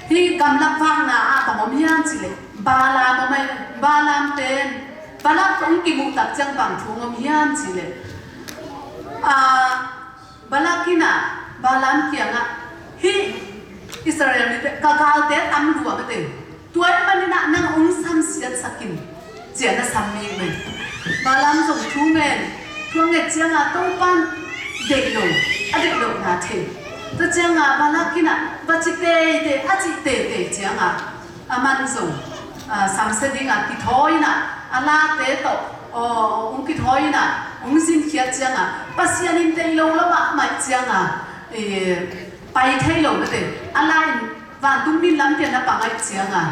Hih gamlak vakna ah bang om hiam cih leh Balaam om ai. Balaam pen Balak hong kimuh tak ciang bang thu hong om hiam cih leh, ah, Balak in ah Balaam kiangah, hih Israel mite ka galte tam lua mate, tua ahih manin ah nang hong samsiatsak in ci-in a sam mi mate. Balaam zong thu ngen, thu a nget ciang a Topa'n deih lo, a deih lohna thei. Tua ciang a Balak in ah va ci teitei, a cih teitei ciang a, aman zong, ah, samsia ding a kithawi in ah, a late tawh, aw, hong kithawi in ah hong zinkhiat ciang a, Pasian in deih lo lo mahmah ciang a, eh, pai thei lo mate, a la in vantung min lampi ah na pang ahih ciang a,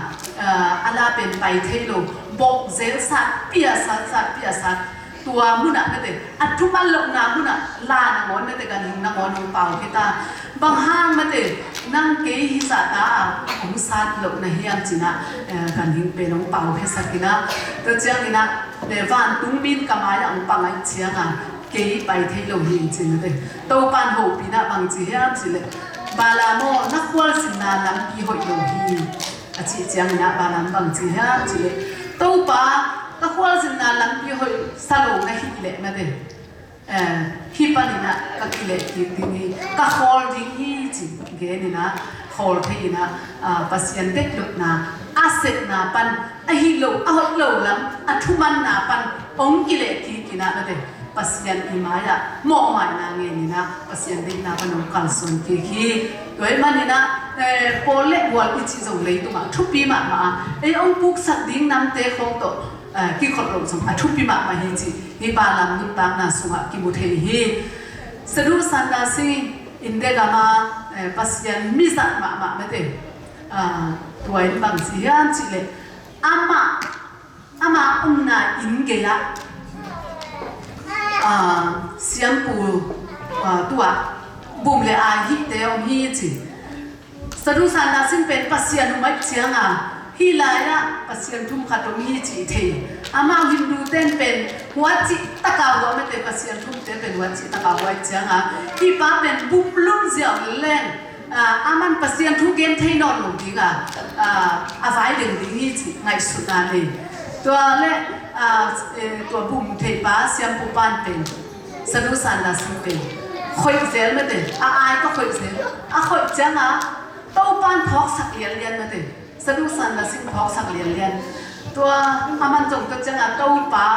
ah, a la pen pai thei lo, bok zel satpi a sat, satpi a sat. Tua mun ah mate, a thuman lohna mun ah la nangawn mate, ganhing nangawn hong pau khia ta. Bang hang mate, nang kei hizah ta a hong sat loh na hiam ci-in ah, eh, ganhing pen hong pau khiasak in ah, tua ciangin ah, eh, vantung min ka mai ah hong pang ahih ciang a, kei pai thei lo hi ci-in mate. Topa'n hopih in ah bang ci hiam cih leh, Balaam aw, na khualzinna lampi hoih lo hi. A cih ciangin ah Balaam bang ci hiam cih leh, Topa, ka khualzinna lampi hoih sa lo na hih leh mate, eh, hih panin ah ka kileh kik ding hi, ka khawl ding hi ci-in gen in ah, khawl thei in ah, ah, Pasian deih lohna, a sepna pan, a hih lo, a hoih lo lam, a thumanna pan hong kileh kik in ah mate, Pasian i mai-ah mawhmaina ngen in ah Pasian deihna pan hong kalsuan kik hi. Tua ahih manin ah, eh, pawl le bual i cih zong leitungah thupi mahmah a, ei hong puksak ding namte khawng tawh, eh, kikholh loh zong a thupi mahmah hi cih hih Balaam nuntakna sungah kimu thei hi. Sadhu Sundar Singh India gam ah, eh, Pasian mizat mahmah mate, ah, tua in bang ci hiam cih leh, amah ama omna inn gei-ah, ah, siampu, ah, tu-ah bum le ai hihte om hi ci. Sadhu Sundar Singh pen Pasian um ahih ciang a, Hih lai-ah Pasian thum khat om hi cih thei. Amau Hindu ten pen huat cih taka huat mate, Pasian thumte pen huat cih taka huat cianga, hih pa pen bum lum ziau leng, ah, aman Pasian thu gen thei nawn lo dinga, ah, a vai deng ding hi cih ngaihsutna nei. Tua le, ah, eh, tua bum thei pa Siampu Pan pen, Sadhu Sundar Singh pen khoih zel mate, a ai ka khoih zel, a khoih cianga Topan phawksak lianlian mate. Sadhu Sundar Singh phawksak lianlian. Tua aman zong tua cianga Topa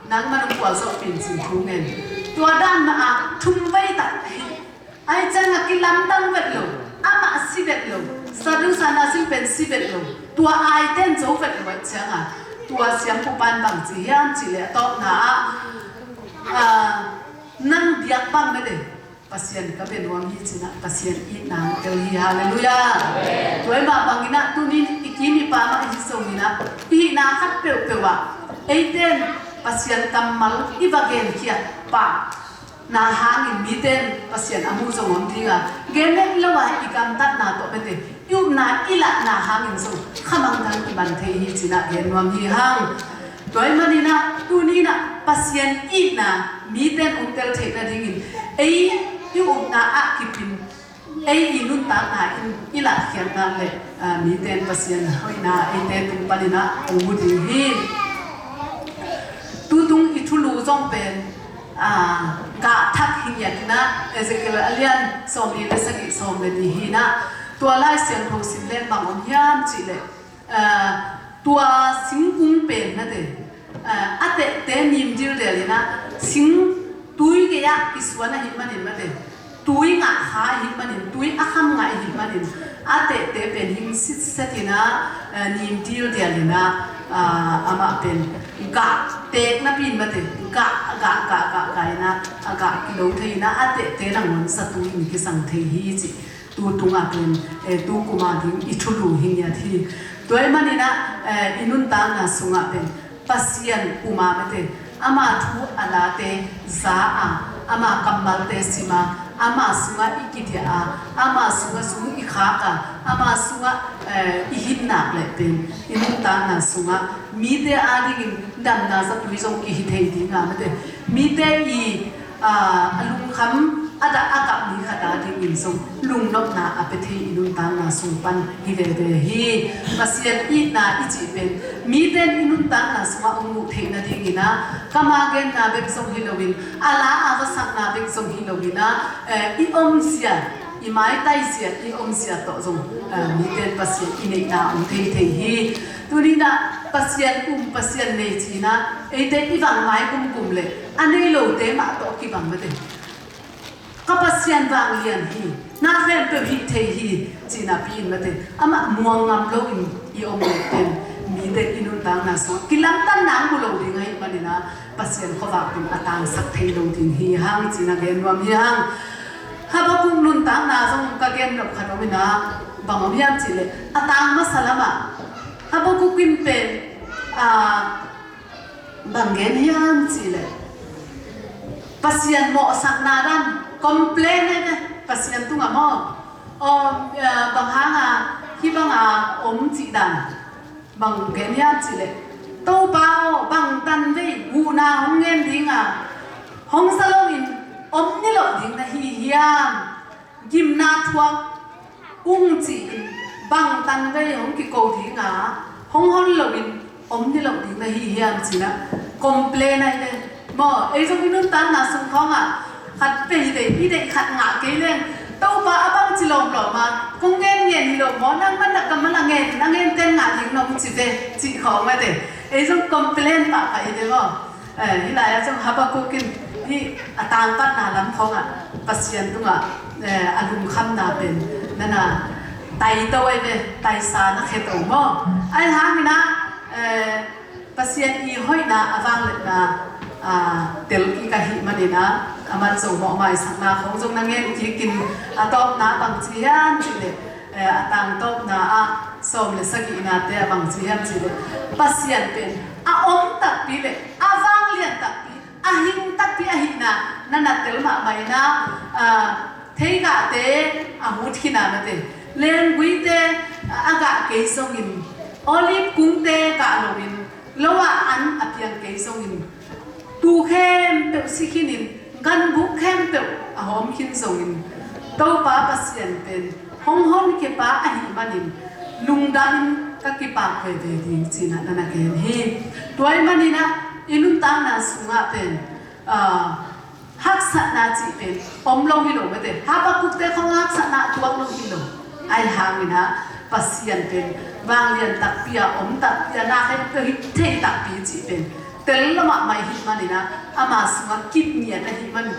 nangman hong pualzawh pin cin thu ngen. Tua dan mah a thum vei tak ahi. Ai cianga kilamdang vet lo, amah si vet lo, Sadhu Sundar Singh pen si vet lo, tua ai ten zo vet lo ai cianga, tua Siampu Pan bang ci hiam cih leh a tawpna ah, ah, nang biak bang mate. Pasian ka bia nuam hi cinah Pasian itna hong tel hi. Halleluiah. Tua mah banginah tunin i kim i pam ah hi zonginah i hihna khat peuhpeuh ah eite in Pasian kammal i va genkhiat pah na hangin mite in Pasian a mu zong om dinga, gen het lo a i gamtatna tawh mate i upna i lahna hangin zong khamangthang i man thei hi cinah gen nuam hi hang. Tua ahih maninah tuninah Pasian itna mite in hong tel theih nadingin ei i upna ah kipin ei i nuntakna in i lahkhiatna le, ah, mite in Pasian hoihna eite tung paninah hong mu ding hi. Tutung i thulu zong pen, ah, gah thak hi ngiat inah Ezekiel a lian sawmli le sagih sawm le nih hi inah tua Lai Siangtho sim leng bang om hiam cih leh, ah, tua singkung pen mate, ah, a tehte nim dildel inah sing tui gei-ah kisuan ahih manin mate, tui ngah kha ahih manin, tui a kham ngah ahih manin a tehte pen hing sitset inah, ah, nim dildel inah, ah, amah pen gah teek napi in mate, gah, gah, gah, gah, gah inah a gah kilo thei inah a tehte nangawn zatui in kisang thei hi cih. Tutung ah pen, eh, tu kum a ding i thulu hi ngiat hi. Tua ahih maninah, eh, i nuntakna sungah pen Pasian um a mate, ama thu a late za a, ama kammalte sim a, ama sungah i kidiah a, ama sungah sung i khak a, ama sungah, eh, i hinnak leh pen i nuntakna sungah mite adingin damna zatui zong kihi thei dinga mate, mite i, ah, a lungkham a dah a kap ni khat adingin zong lungnopna a pia thei i nuntakna sung pan hi veve hi. Pasian itna i cih pen mite in i nuntakna sungah hong muh theih nadinginah kam a genna bek zong hi loin, a la a va sakna bek zong hi loinah, eh, i omzia, i maitaizia, i omzia tawh zong, eh, mite in Pasian i neihna hong thei thei hi. Tuninah Pasian um, Pasian nei cinah eite i vang mai kumkum leh a nei lote mah tawh kibang mate. Ka Pasian vang lian hi, na khempeuh hih thei hi, cih napi in mate, amah muang ngam loin i om leh pen mite i nuntakna sungah kilamdanna mu lo ding ahih maninah Pasian khuavak pen a tangsak thei lo ding hi hang cinah gen nuam hi hang. Habakkuk nuntakna zong ka gen nop khat om inah bang om hiam cih leh a tang masa lamah Habakkuk in pen, ah, bang gen hiam cih leh Pasian mawhsakna dan complain ahi ve, Pasian tungah maw? Aw, eh, bang hanga hih banga om cih dan bang gen hiam cih leh, Topa aw, bangtan vei huhna hong ngen dinga hong za loin om niloh ding na hi hiam? Gimna thuak ung ci-in bangtan vei hong kiko dinga hong hon loin om niloh ding na hi hiam cinah complain ahi ve. Maw, ei zong i nuntakna sung khawngah khat vei vei i deih khat ngah kei leng Topa a bang ci lawmlawm a kong gen ngen hi lo maw, nangman na kammal a ngen, na ngen ten ngah ding nong ci ve cih khawng mate. Ei zong complain pahpah i ve maw. Eh, hih lai-ah zong Habakkuk in hih a tangpatna lam khawngah Pasian tungah, eh, a lungkhamna pen nana taito ahi ve, taisa na kheto maw? Ahi hanginah, eh, Pasian i hoihna a vangliatna, ah, tel kik ahih maninah a man zong mawhmaisakna khawng zong na ngen kikin a tawpna bang ci hiam cih leh, eh, a tangtawpna ah sawm le sagihnate a bang ci hiam cih leh Pasian pen a om takpi le a vanglian takpi, a hing takpi ahihna na na tel mahmah inah, ah, theigahte a hut khin a mate, lengguite a gah kei zongin Olive kungte gah loin lo-ah an a piang kei zongin, tu khempeuh si khinin, ganbuk khempeuh a hawm khin zongin, Topa Pasian pen hong honkhia pa ahih manin lungdamin ka kipak veve ding, ci-in ah na na gen hi. Tua ahih manin ah i nuntakna sungah pen, ah, haksatna cih pen om lo hi lo mate. Habakkukte khong haksatna a tuak lo hi lo. Ahi hangin ah Pasian pen vanglian takpi a, om takpi a, na khempeuh hi thei takpi cih pen tel lo mahmah ahih manin ah, ama sungah kip ngiat ahih manin,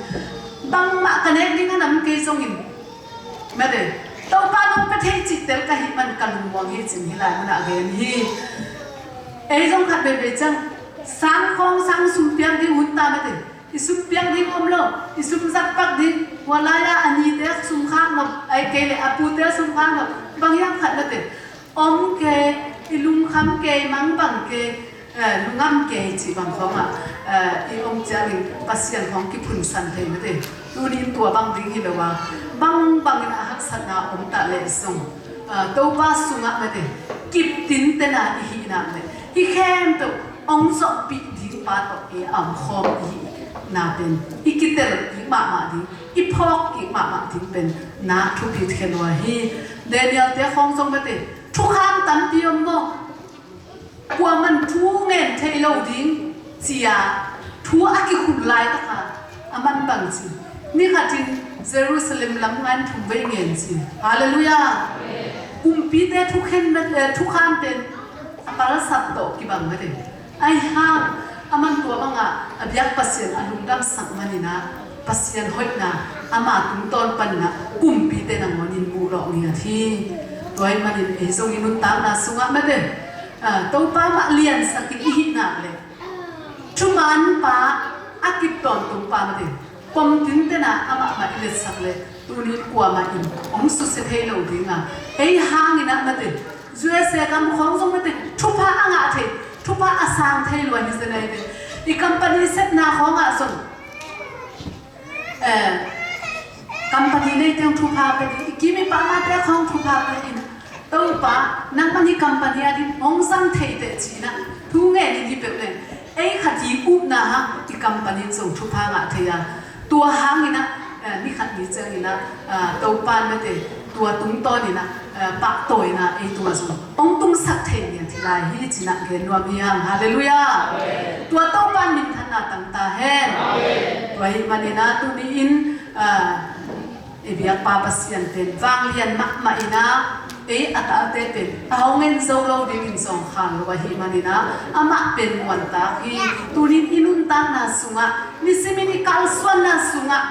bangmah ka nek ding a nam kei zongin mate, Topa nong pia thei cih tel ka hih man ka lungmuang hi, ci-in hih lai munah gen hi. Ei zong khat veivei ciang sang khawng sang sum piak ding hun ta mate. I sum piak ding om lo, i sum zat pak ding, hua lai-a a nite sum khak nop, ahih kei leh a pute sum khak nop, bang hiam khat mate. Om kei, i lungkham kei, mangbang kei, eh, lungngam kei cih bang khawngah, eh, i om ciangin Pasian khawng kiphunsan thei mate. Tuni-in tua bang ding hi lo a, bangbangin a haksatna om ta leh zong, eh, Topa sungah mate, kip tinten a i hih nak leh, hih khempeuh hong zawhpih ding pa tawh i a om khawm i hihna pen i kitel kik mahmah ding, i phawk kik mahmah ding pen na thupi khin uh hi. Daniel-te khawng zong mate, thukham tampi om maw? Kuaman thu ngen thei lo ding ci-a thu a kikhul laitak a, a man bang ci, ni khatin Jerusalem lam ngan thum vei ngen ci. Halleluiah. Kumpite thukhen, eh, thukham pen a palsat tawh kibang mate. Ahi hang, a man tua bangah a biak Pasian a lungdamsak manin ah, Pasian hoihna ama tungtawn panin ah kumpite nangawnin muh lawh ngiat hi. Tua ahih manin ei zong i nuntakna sungah mate, ah, Topa mah liansakin i hih nak leh, thuman pa, a kip tawntung pa mate, pom tinten a amah mah i liansak leh, tuni-in kuamah in hong susia thei lo ding a, ei hangin ah mate, U S A gam khawng zong mate, thupha a ngah thei, thupha a sang thei lua hi zen ahi ve. I company sepna khawngah zong, eh, company neite hong thupha pia ding, i kim i pamte khawng thupha pia in, Topa, nangman hih company ading hong zang thei teh ci-in ah thu ngenin hi peuh leng, ei khat i upna hang i company in zong thupha ngah thei a, tua hangin ah, eh, ni khat ni ciangin ah, ah, Topa in mate, tua tungtawnin ah, eh, pahtawina ei tua zong hong tungsak thei ngiat hi lai hi, ci-in ah gen nuam hi hang. Halleluiah. Tua Topa in minthanna tang ta hen. Tua ahih manin ah tuni-in, ah, i biakpa Pasian pen vanglian mahmah in ah, ei a talte pen a hong en zo lo dingin zawngkhal lo ahih manin ah, amah pen muantak hi. Tuni-in i nuntakna sungah, nisimin i kalsuanna sungah,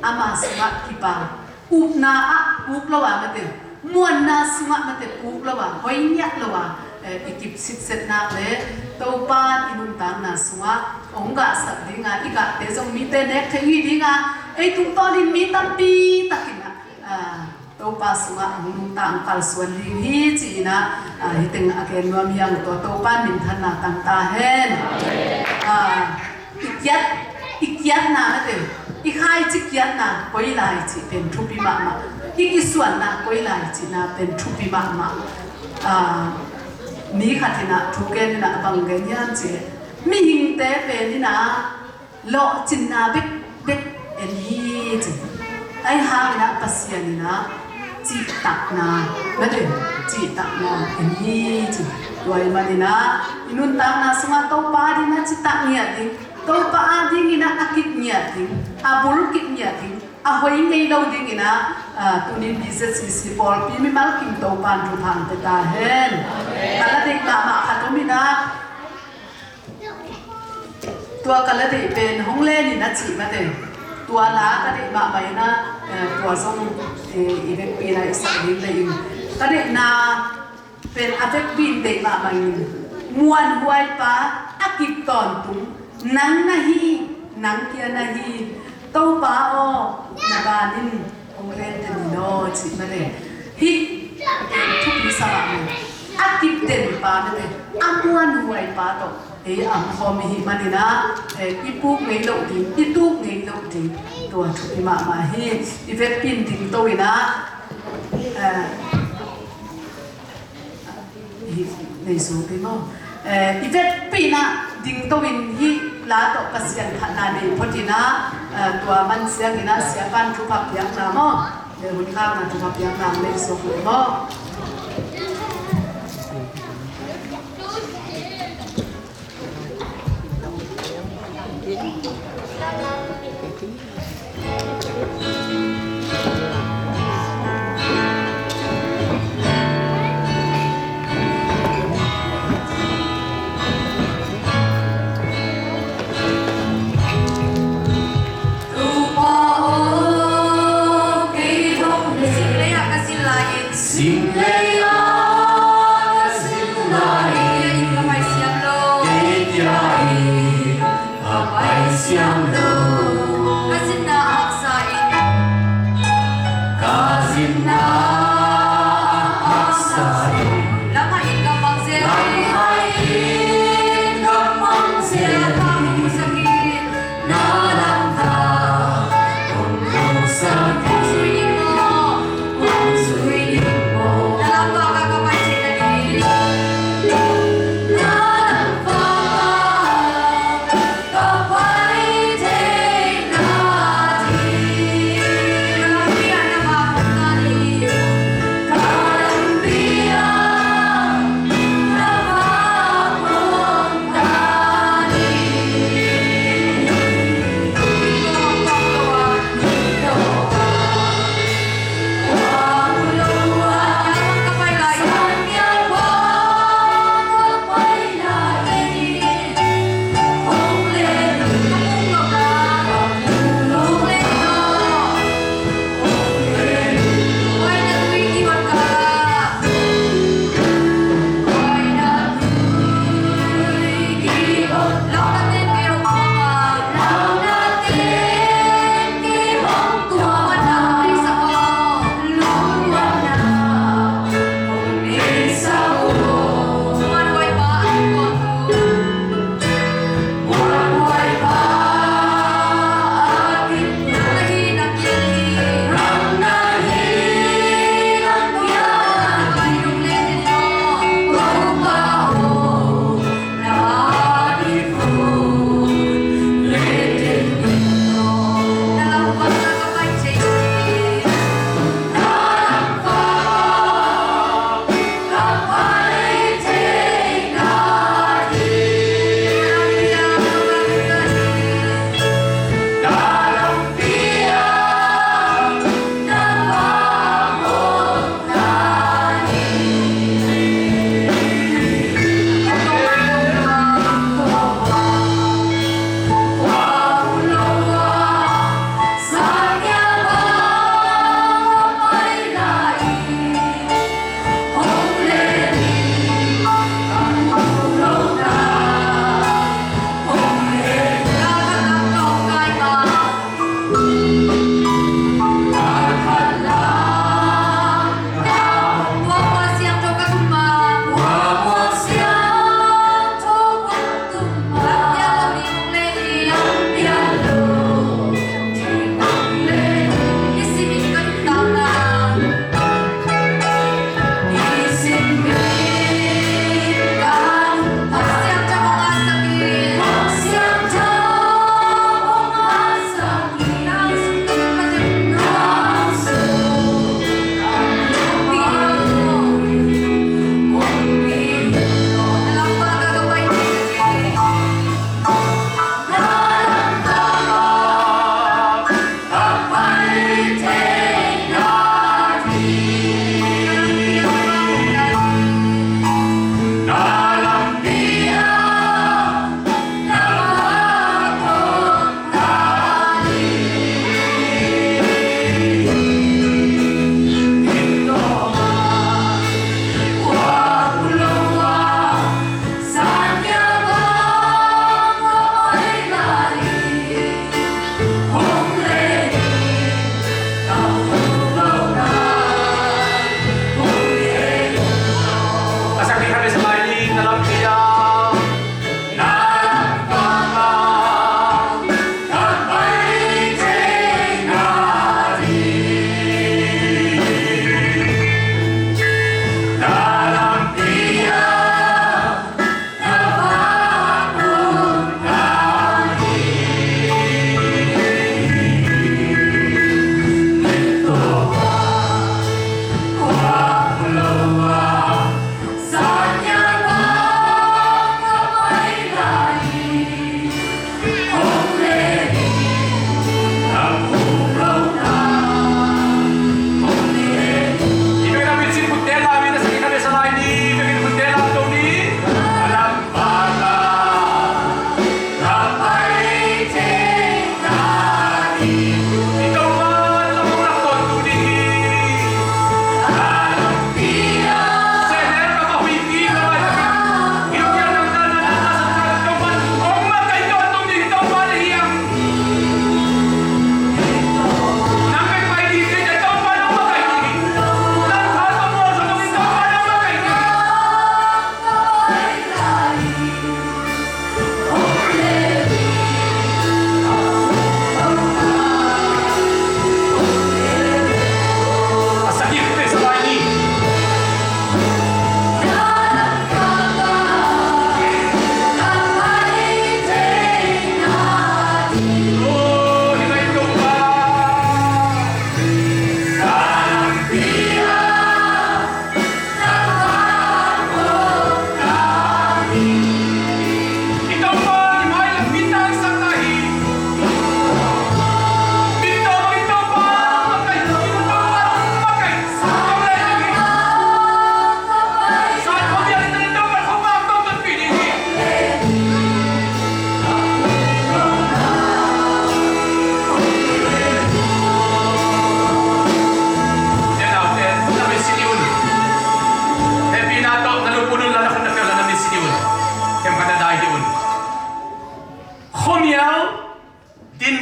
ama sungah kip a, upna ah puk lo a mate, muanna sungah mate puk lo a, hoi ngiat lo a, eh, i kip sitset nak leh, Topa in i nuntakna sungah hong gahsak ding a, i gahte zong mite nek thei hi ding a, ei tungtawnin mi tampi takin ah, ah, Topa sungah hong nungta hong kalsuan ding hi, ci-in ah, ah, hih teng a gen nuam hi hang. Tua Topa in minthanna tang ta hen. Ah, i kiat, i kiatna mate, i khaici kiatna koi lai cih pen thupi mahmah, i kisuanna koi lai cihna pen thupi mahmah. Ah, mi khat in ah thu gen in ah bang gen hiam cih leh, mihingte pen in ah lawhcinna bekbek en hi ci. Ahi hangin ah Pasian in ah cihtakna, mate, cihtakna en hi ci. Tua ahih manin ah i nuntakna sungah Topa ading a citak ngiat ding, Topa adingin ah a kip ngiat ding, a bul kip ngiat ding, a hoi ngei lo dingin ah, ah, tuni B Z C C pawlpi mimal kim Topa in thupha hong pia ta hen. Ka la deih mahmah khat om in ah, tua ka la deih pen hong lenin a cih mate. Tua la ka deih mahmah in ah, eh, tua zong, eh, i vekpi in ah i sak ding deih in. Ka deihna pen a vekpi in deih mahmah in. Muanhuaipa a kip tawntung nang na hi, nang kia na hi. Topa aw, na banin hong lente ni naw, cih mate. Hih thupi sa mah mate. A kip den pa mate, a muanhuai pa tawh ei a om khawm i hih manin ah, eh, i puk ngei loh ding, i tuk ngei loh ding, tua thupi mahmah hi. I vekpi in dingto in ah, eh, i Nei suk hi maw? Eh, i vekpi in ah dingto in hih la tawh Pasian phatna nei phot in ah, eh, tua man siang in ah siapa'n thupha piakna maw? Eh, hun khakna thupha piakna nei suk hi maw? Sinlei ah ka zin lai-in, sinlei ah ka zin lai-in, ka pai siam lo. Kei kia in ka pai siam lo. Ka zinna haksa in, ka zinna haksa in. Lamah in ka mang zel in, lamah in ka mang zel in. Siapa hong musak in, na lampa hong musak in. Hong zui ding maw? Hong zui ding maw? Na lampa ka ka pai thei nading. Na lampa ka pai thei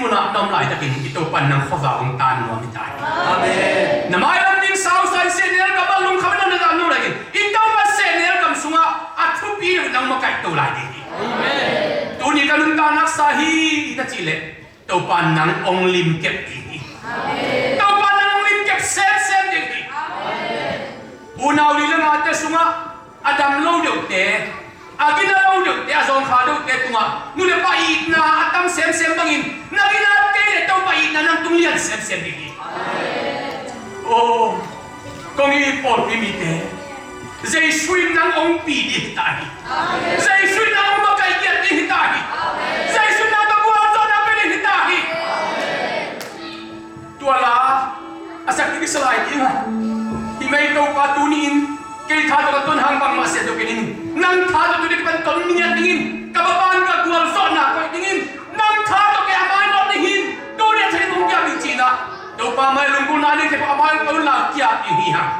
Nong om laitakin i Topa'n nang khuavak hong tan nuam hi ta hi. Amen. Na mailam ding sausa in sehnel gam ah lungkham in na dam lo laitakin i Topa sehnel gam sungah a thupi deuh nang makaihto lai ding hi. Amen. Tuni ka nuntakna haksa hi na cih leh Topa'n nang hong limkep ding hi. Amen. Topa'n nang hong limkep semsem ding hi. Amen. Unau li le ngate sungah a dam lo deuhte, a gina lo deuhte, a zawngkhal deuhte tungah nu le pa itna a tam semsem bangin na gina kei le Topa itna nang tung lian semsem ding hi. Aw, kong it pawlpi mite, Jesu in nang hong pi ding hi ta hi. Jesu in nang hong makaih giat ding hi ta hi. Jesu in nang ka gualzawhna pia ding hi ta hi. Tua la a sak ding kisa lai ding a, hi mei Topa tuni-in kei tha tawh ka ton hang bangmah sia zong kei ning, nang tha tawh tuni kipan ton ngiat dingin ka baban ka gualzawhna koih dingin, nang tha tawh kei a mai nawt dingin tuni a thei kong kiap ding cihna Topa mai lunggulhna ding kei a mai ko la kiap ding hi hang.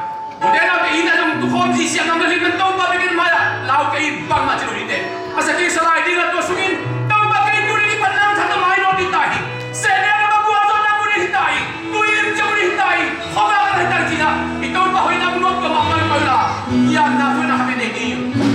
Ute naute, inn ah zong tukhawm zisiah ngam le hih man Topa biakinn mai-ah lau kei in, bangmah ci lo ding teh. A sak kisa lai ding a, tua sungin Topa kei tuni kipan nang tha tawh mai nawt ding ta hi. Sehnel gam ah gualzawhna mu ding hi ta hi. Tui lim ciang mu ding hi ta hi. Khuavak ding hi ta hi cihna i Topa hoihna mu nuam tua mah mai ko la, i atna hoihna khat nei ding hi.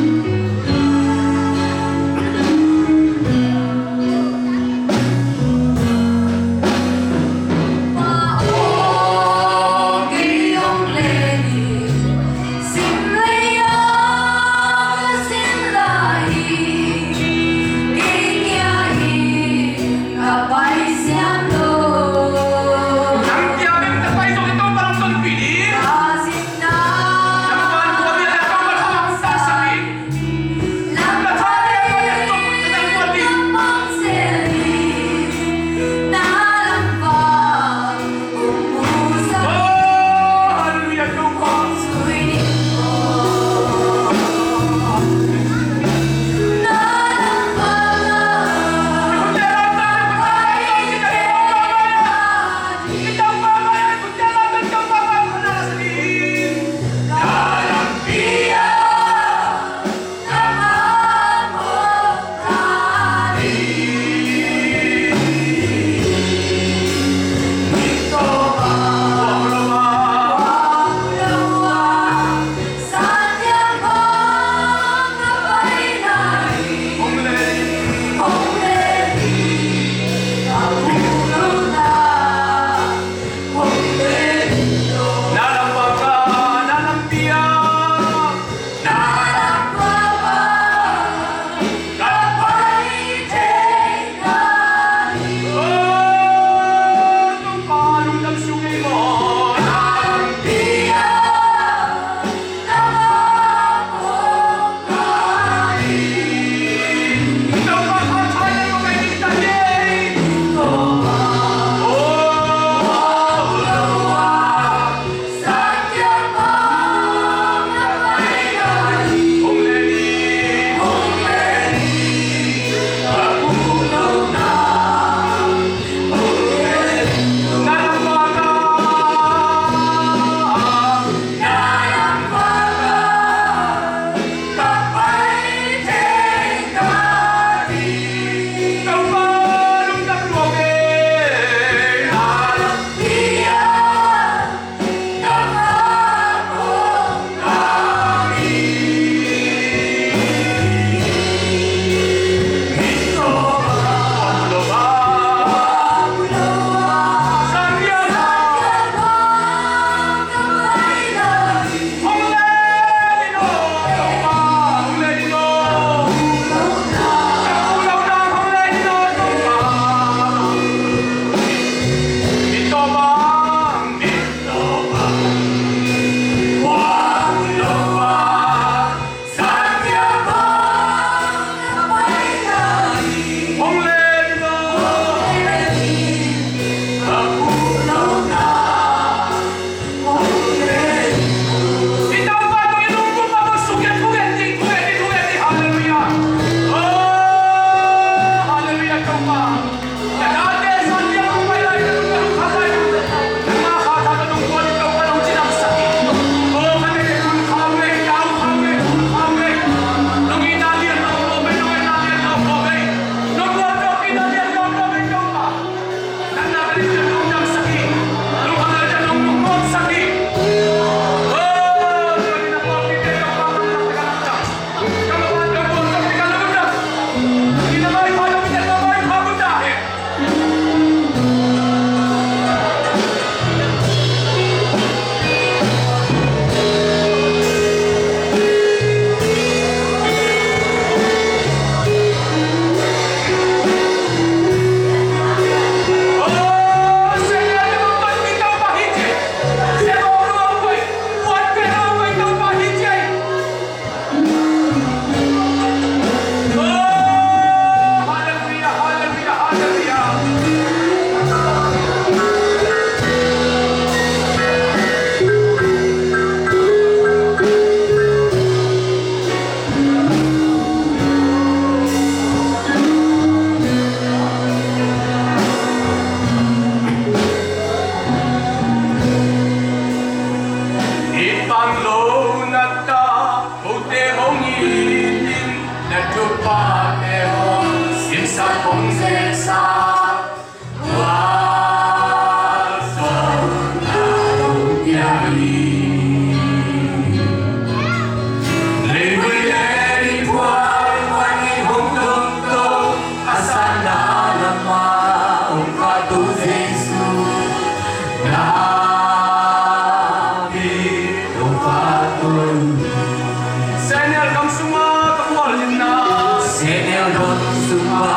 Daniel don sung pa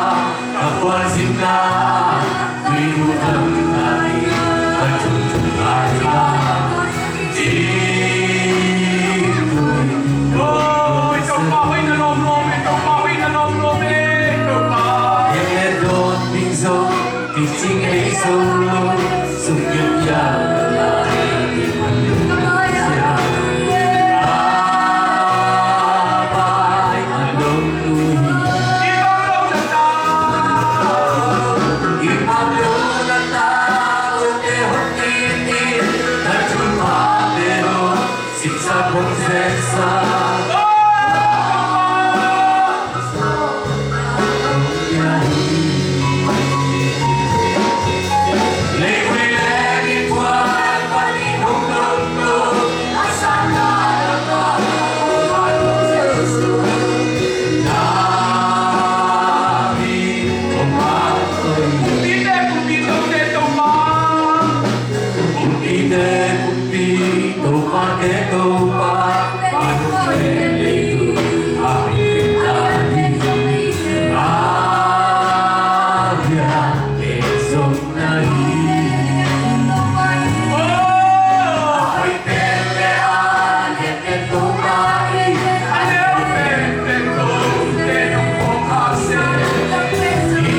ka khualzinna, tui duh dang ka hi, ka thum thum lai ta. Oi, Topa hoih na lawm lawm e, Topa hoih na lawm lawm e, Topa. Daniel don ding zong kicing ei zo lo, suk yuk ya lai i man sia. Abai a lawm lui. I bang lo na ta, i bang lo na ta, ute hong kiti, na thupha te hong siksa hong zeksa. Kumpite, kumpite, Topa. Kumpite, kumpi, Topate Topa, Pathum pen leitung a hoih pen ta hi. A bia te zong na hi. A hoih pen le a lian pen Topa hi. A neu pen pen Topa te nong phawk kha se. Hi.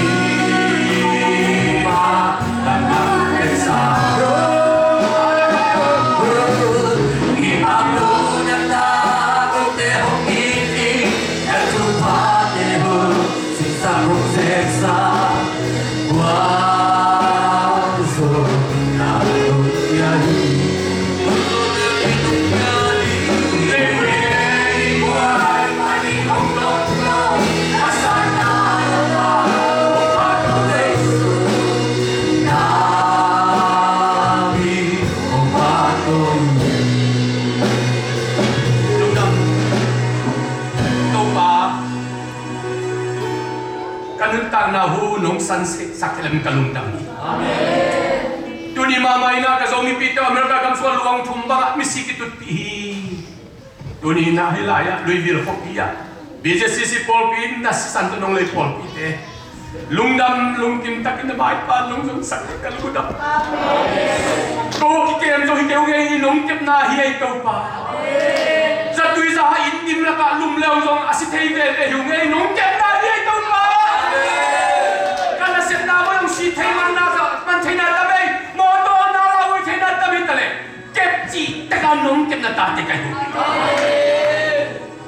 Lungdam. Topa, ka nuntakna hu nong san sak thei leh ka lungdam hi. Amen. Tuni mahmah in ah ka Zomipite America gam sung ah luang thum bangah misi kitutpih hi. Tuni in ah hih lai-ah Louisville khuapi ah B J C C pawlpi in na sisan tawh nong lei pawlpite lungdam lungkim takin na maipa nong zongsak ka lungdam. Ko kikem zong hi kei ung ei, nong kepna hi ei Topa. Zatui za in dim lakah lum leu zong a si thei veve hi ung ei, nong kepna hi ei Topa. Ka nasepna bang zong si thei manna za man theina tam ei, mawtaw na lau theina tam hi ta leh kep cih takah nong kepna tate ka hi.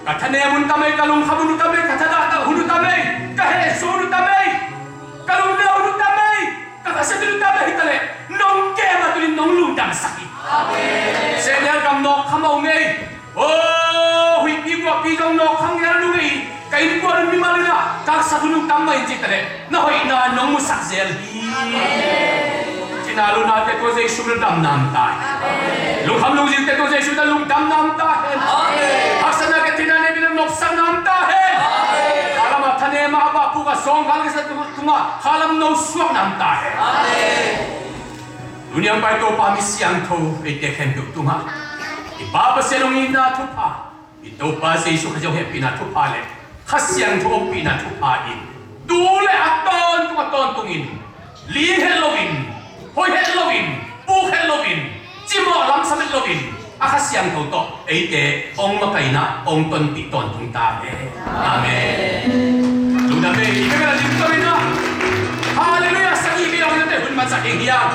Ka thanem hun tam ei, ka lungkham hun uh tam ei, ka thadah hun uh tam ei, ka hehsuah hun uh tam ei, ka lungneu hun uh tam ei, ka khasia hun uh tam ei, hi ta leh nong kem a tunin nong lungdamsak hi. Sehnel gam nawk kham a ung ei. Aw, huihpi guahpi zong nawk kham ngel nung ei. Ka innkuan un mimal in ah ka haksa hun uh tam mah in ci ta leh na hoihna nong musak zel hi. Cina lunate tawh Jesu na damna om ta hen. Lungkham lungzinte tawh Jesu na lungdamna om ta hen. Haksatna ka cina ne bina nopsakna om ta hen. Khalam a thanem a, a bahpuk a sawngkal ka sa tungah khalam no suakna om ta hen. Tuni a pai Topa mi siangtho eite khempeuh tungah i Pa Pasian hong itna thupha, i Topa Jesu Khazih hehpihna thupha le Kha Siangtho ompihna thupha in tu le a tawntung a tawntungin ling het loin, hoih het loin, puk het loin, cimawh lamsam het loin a Kha Siangtho tawh eite hong makaihna hong tonpih tawntung ta hen. Amen. Lungdam ei, i bek a lim to in ah. Halleluiah, sagih kei hong nate hun mansak ing hiam?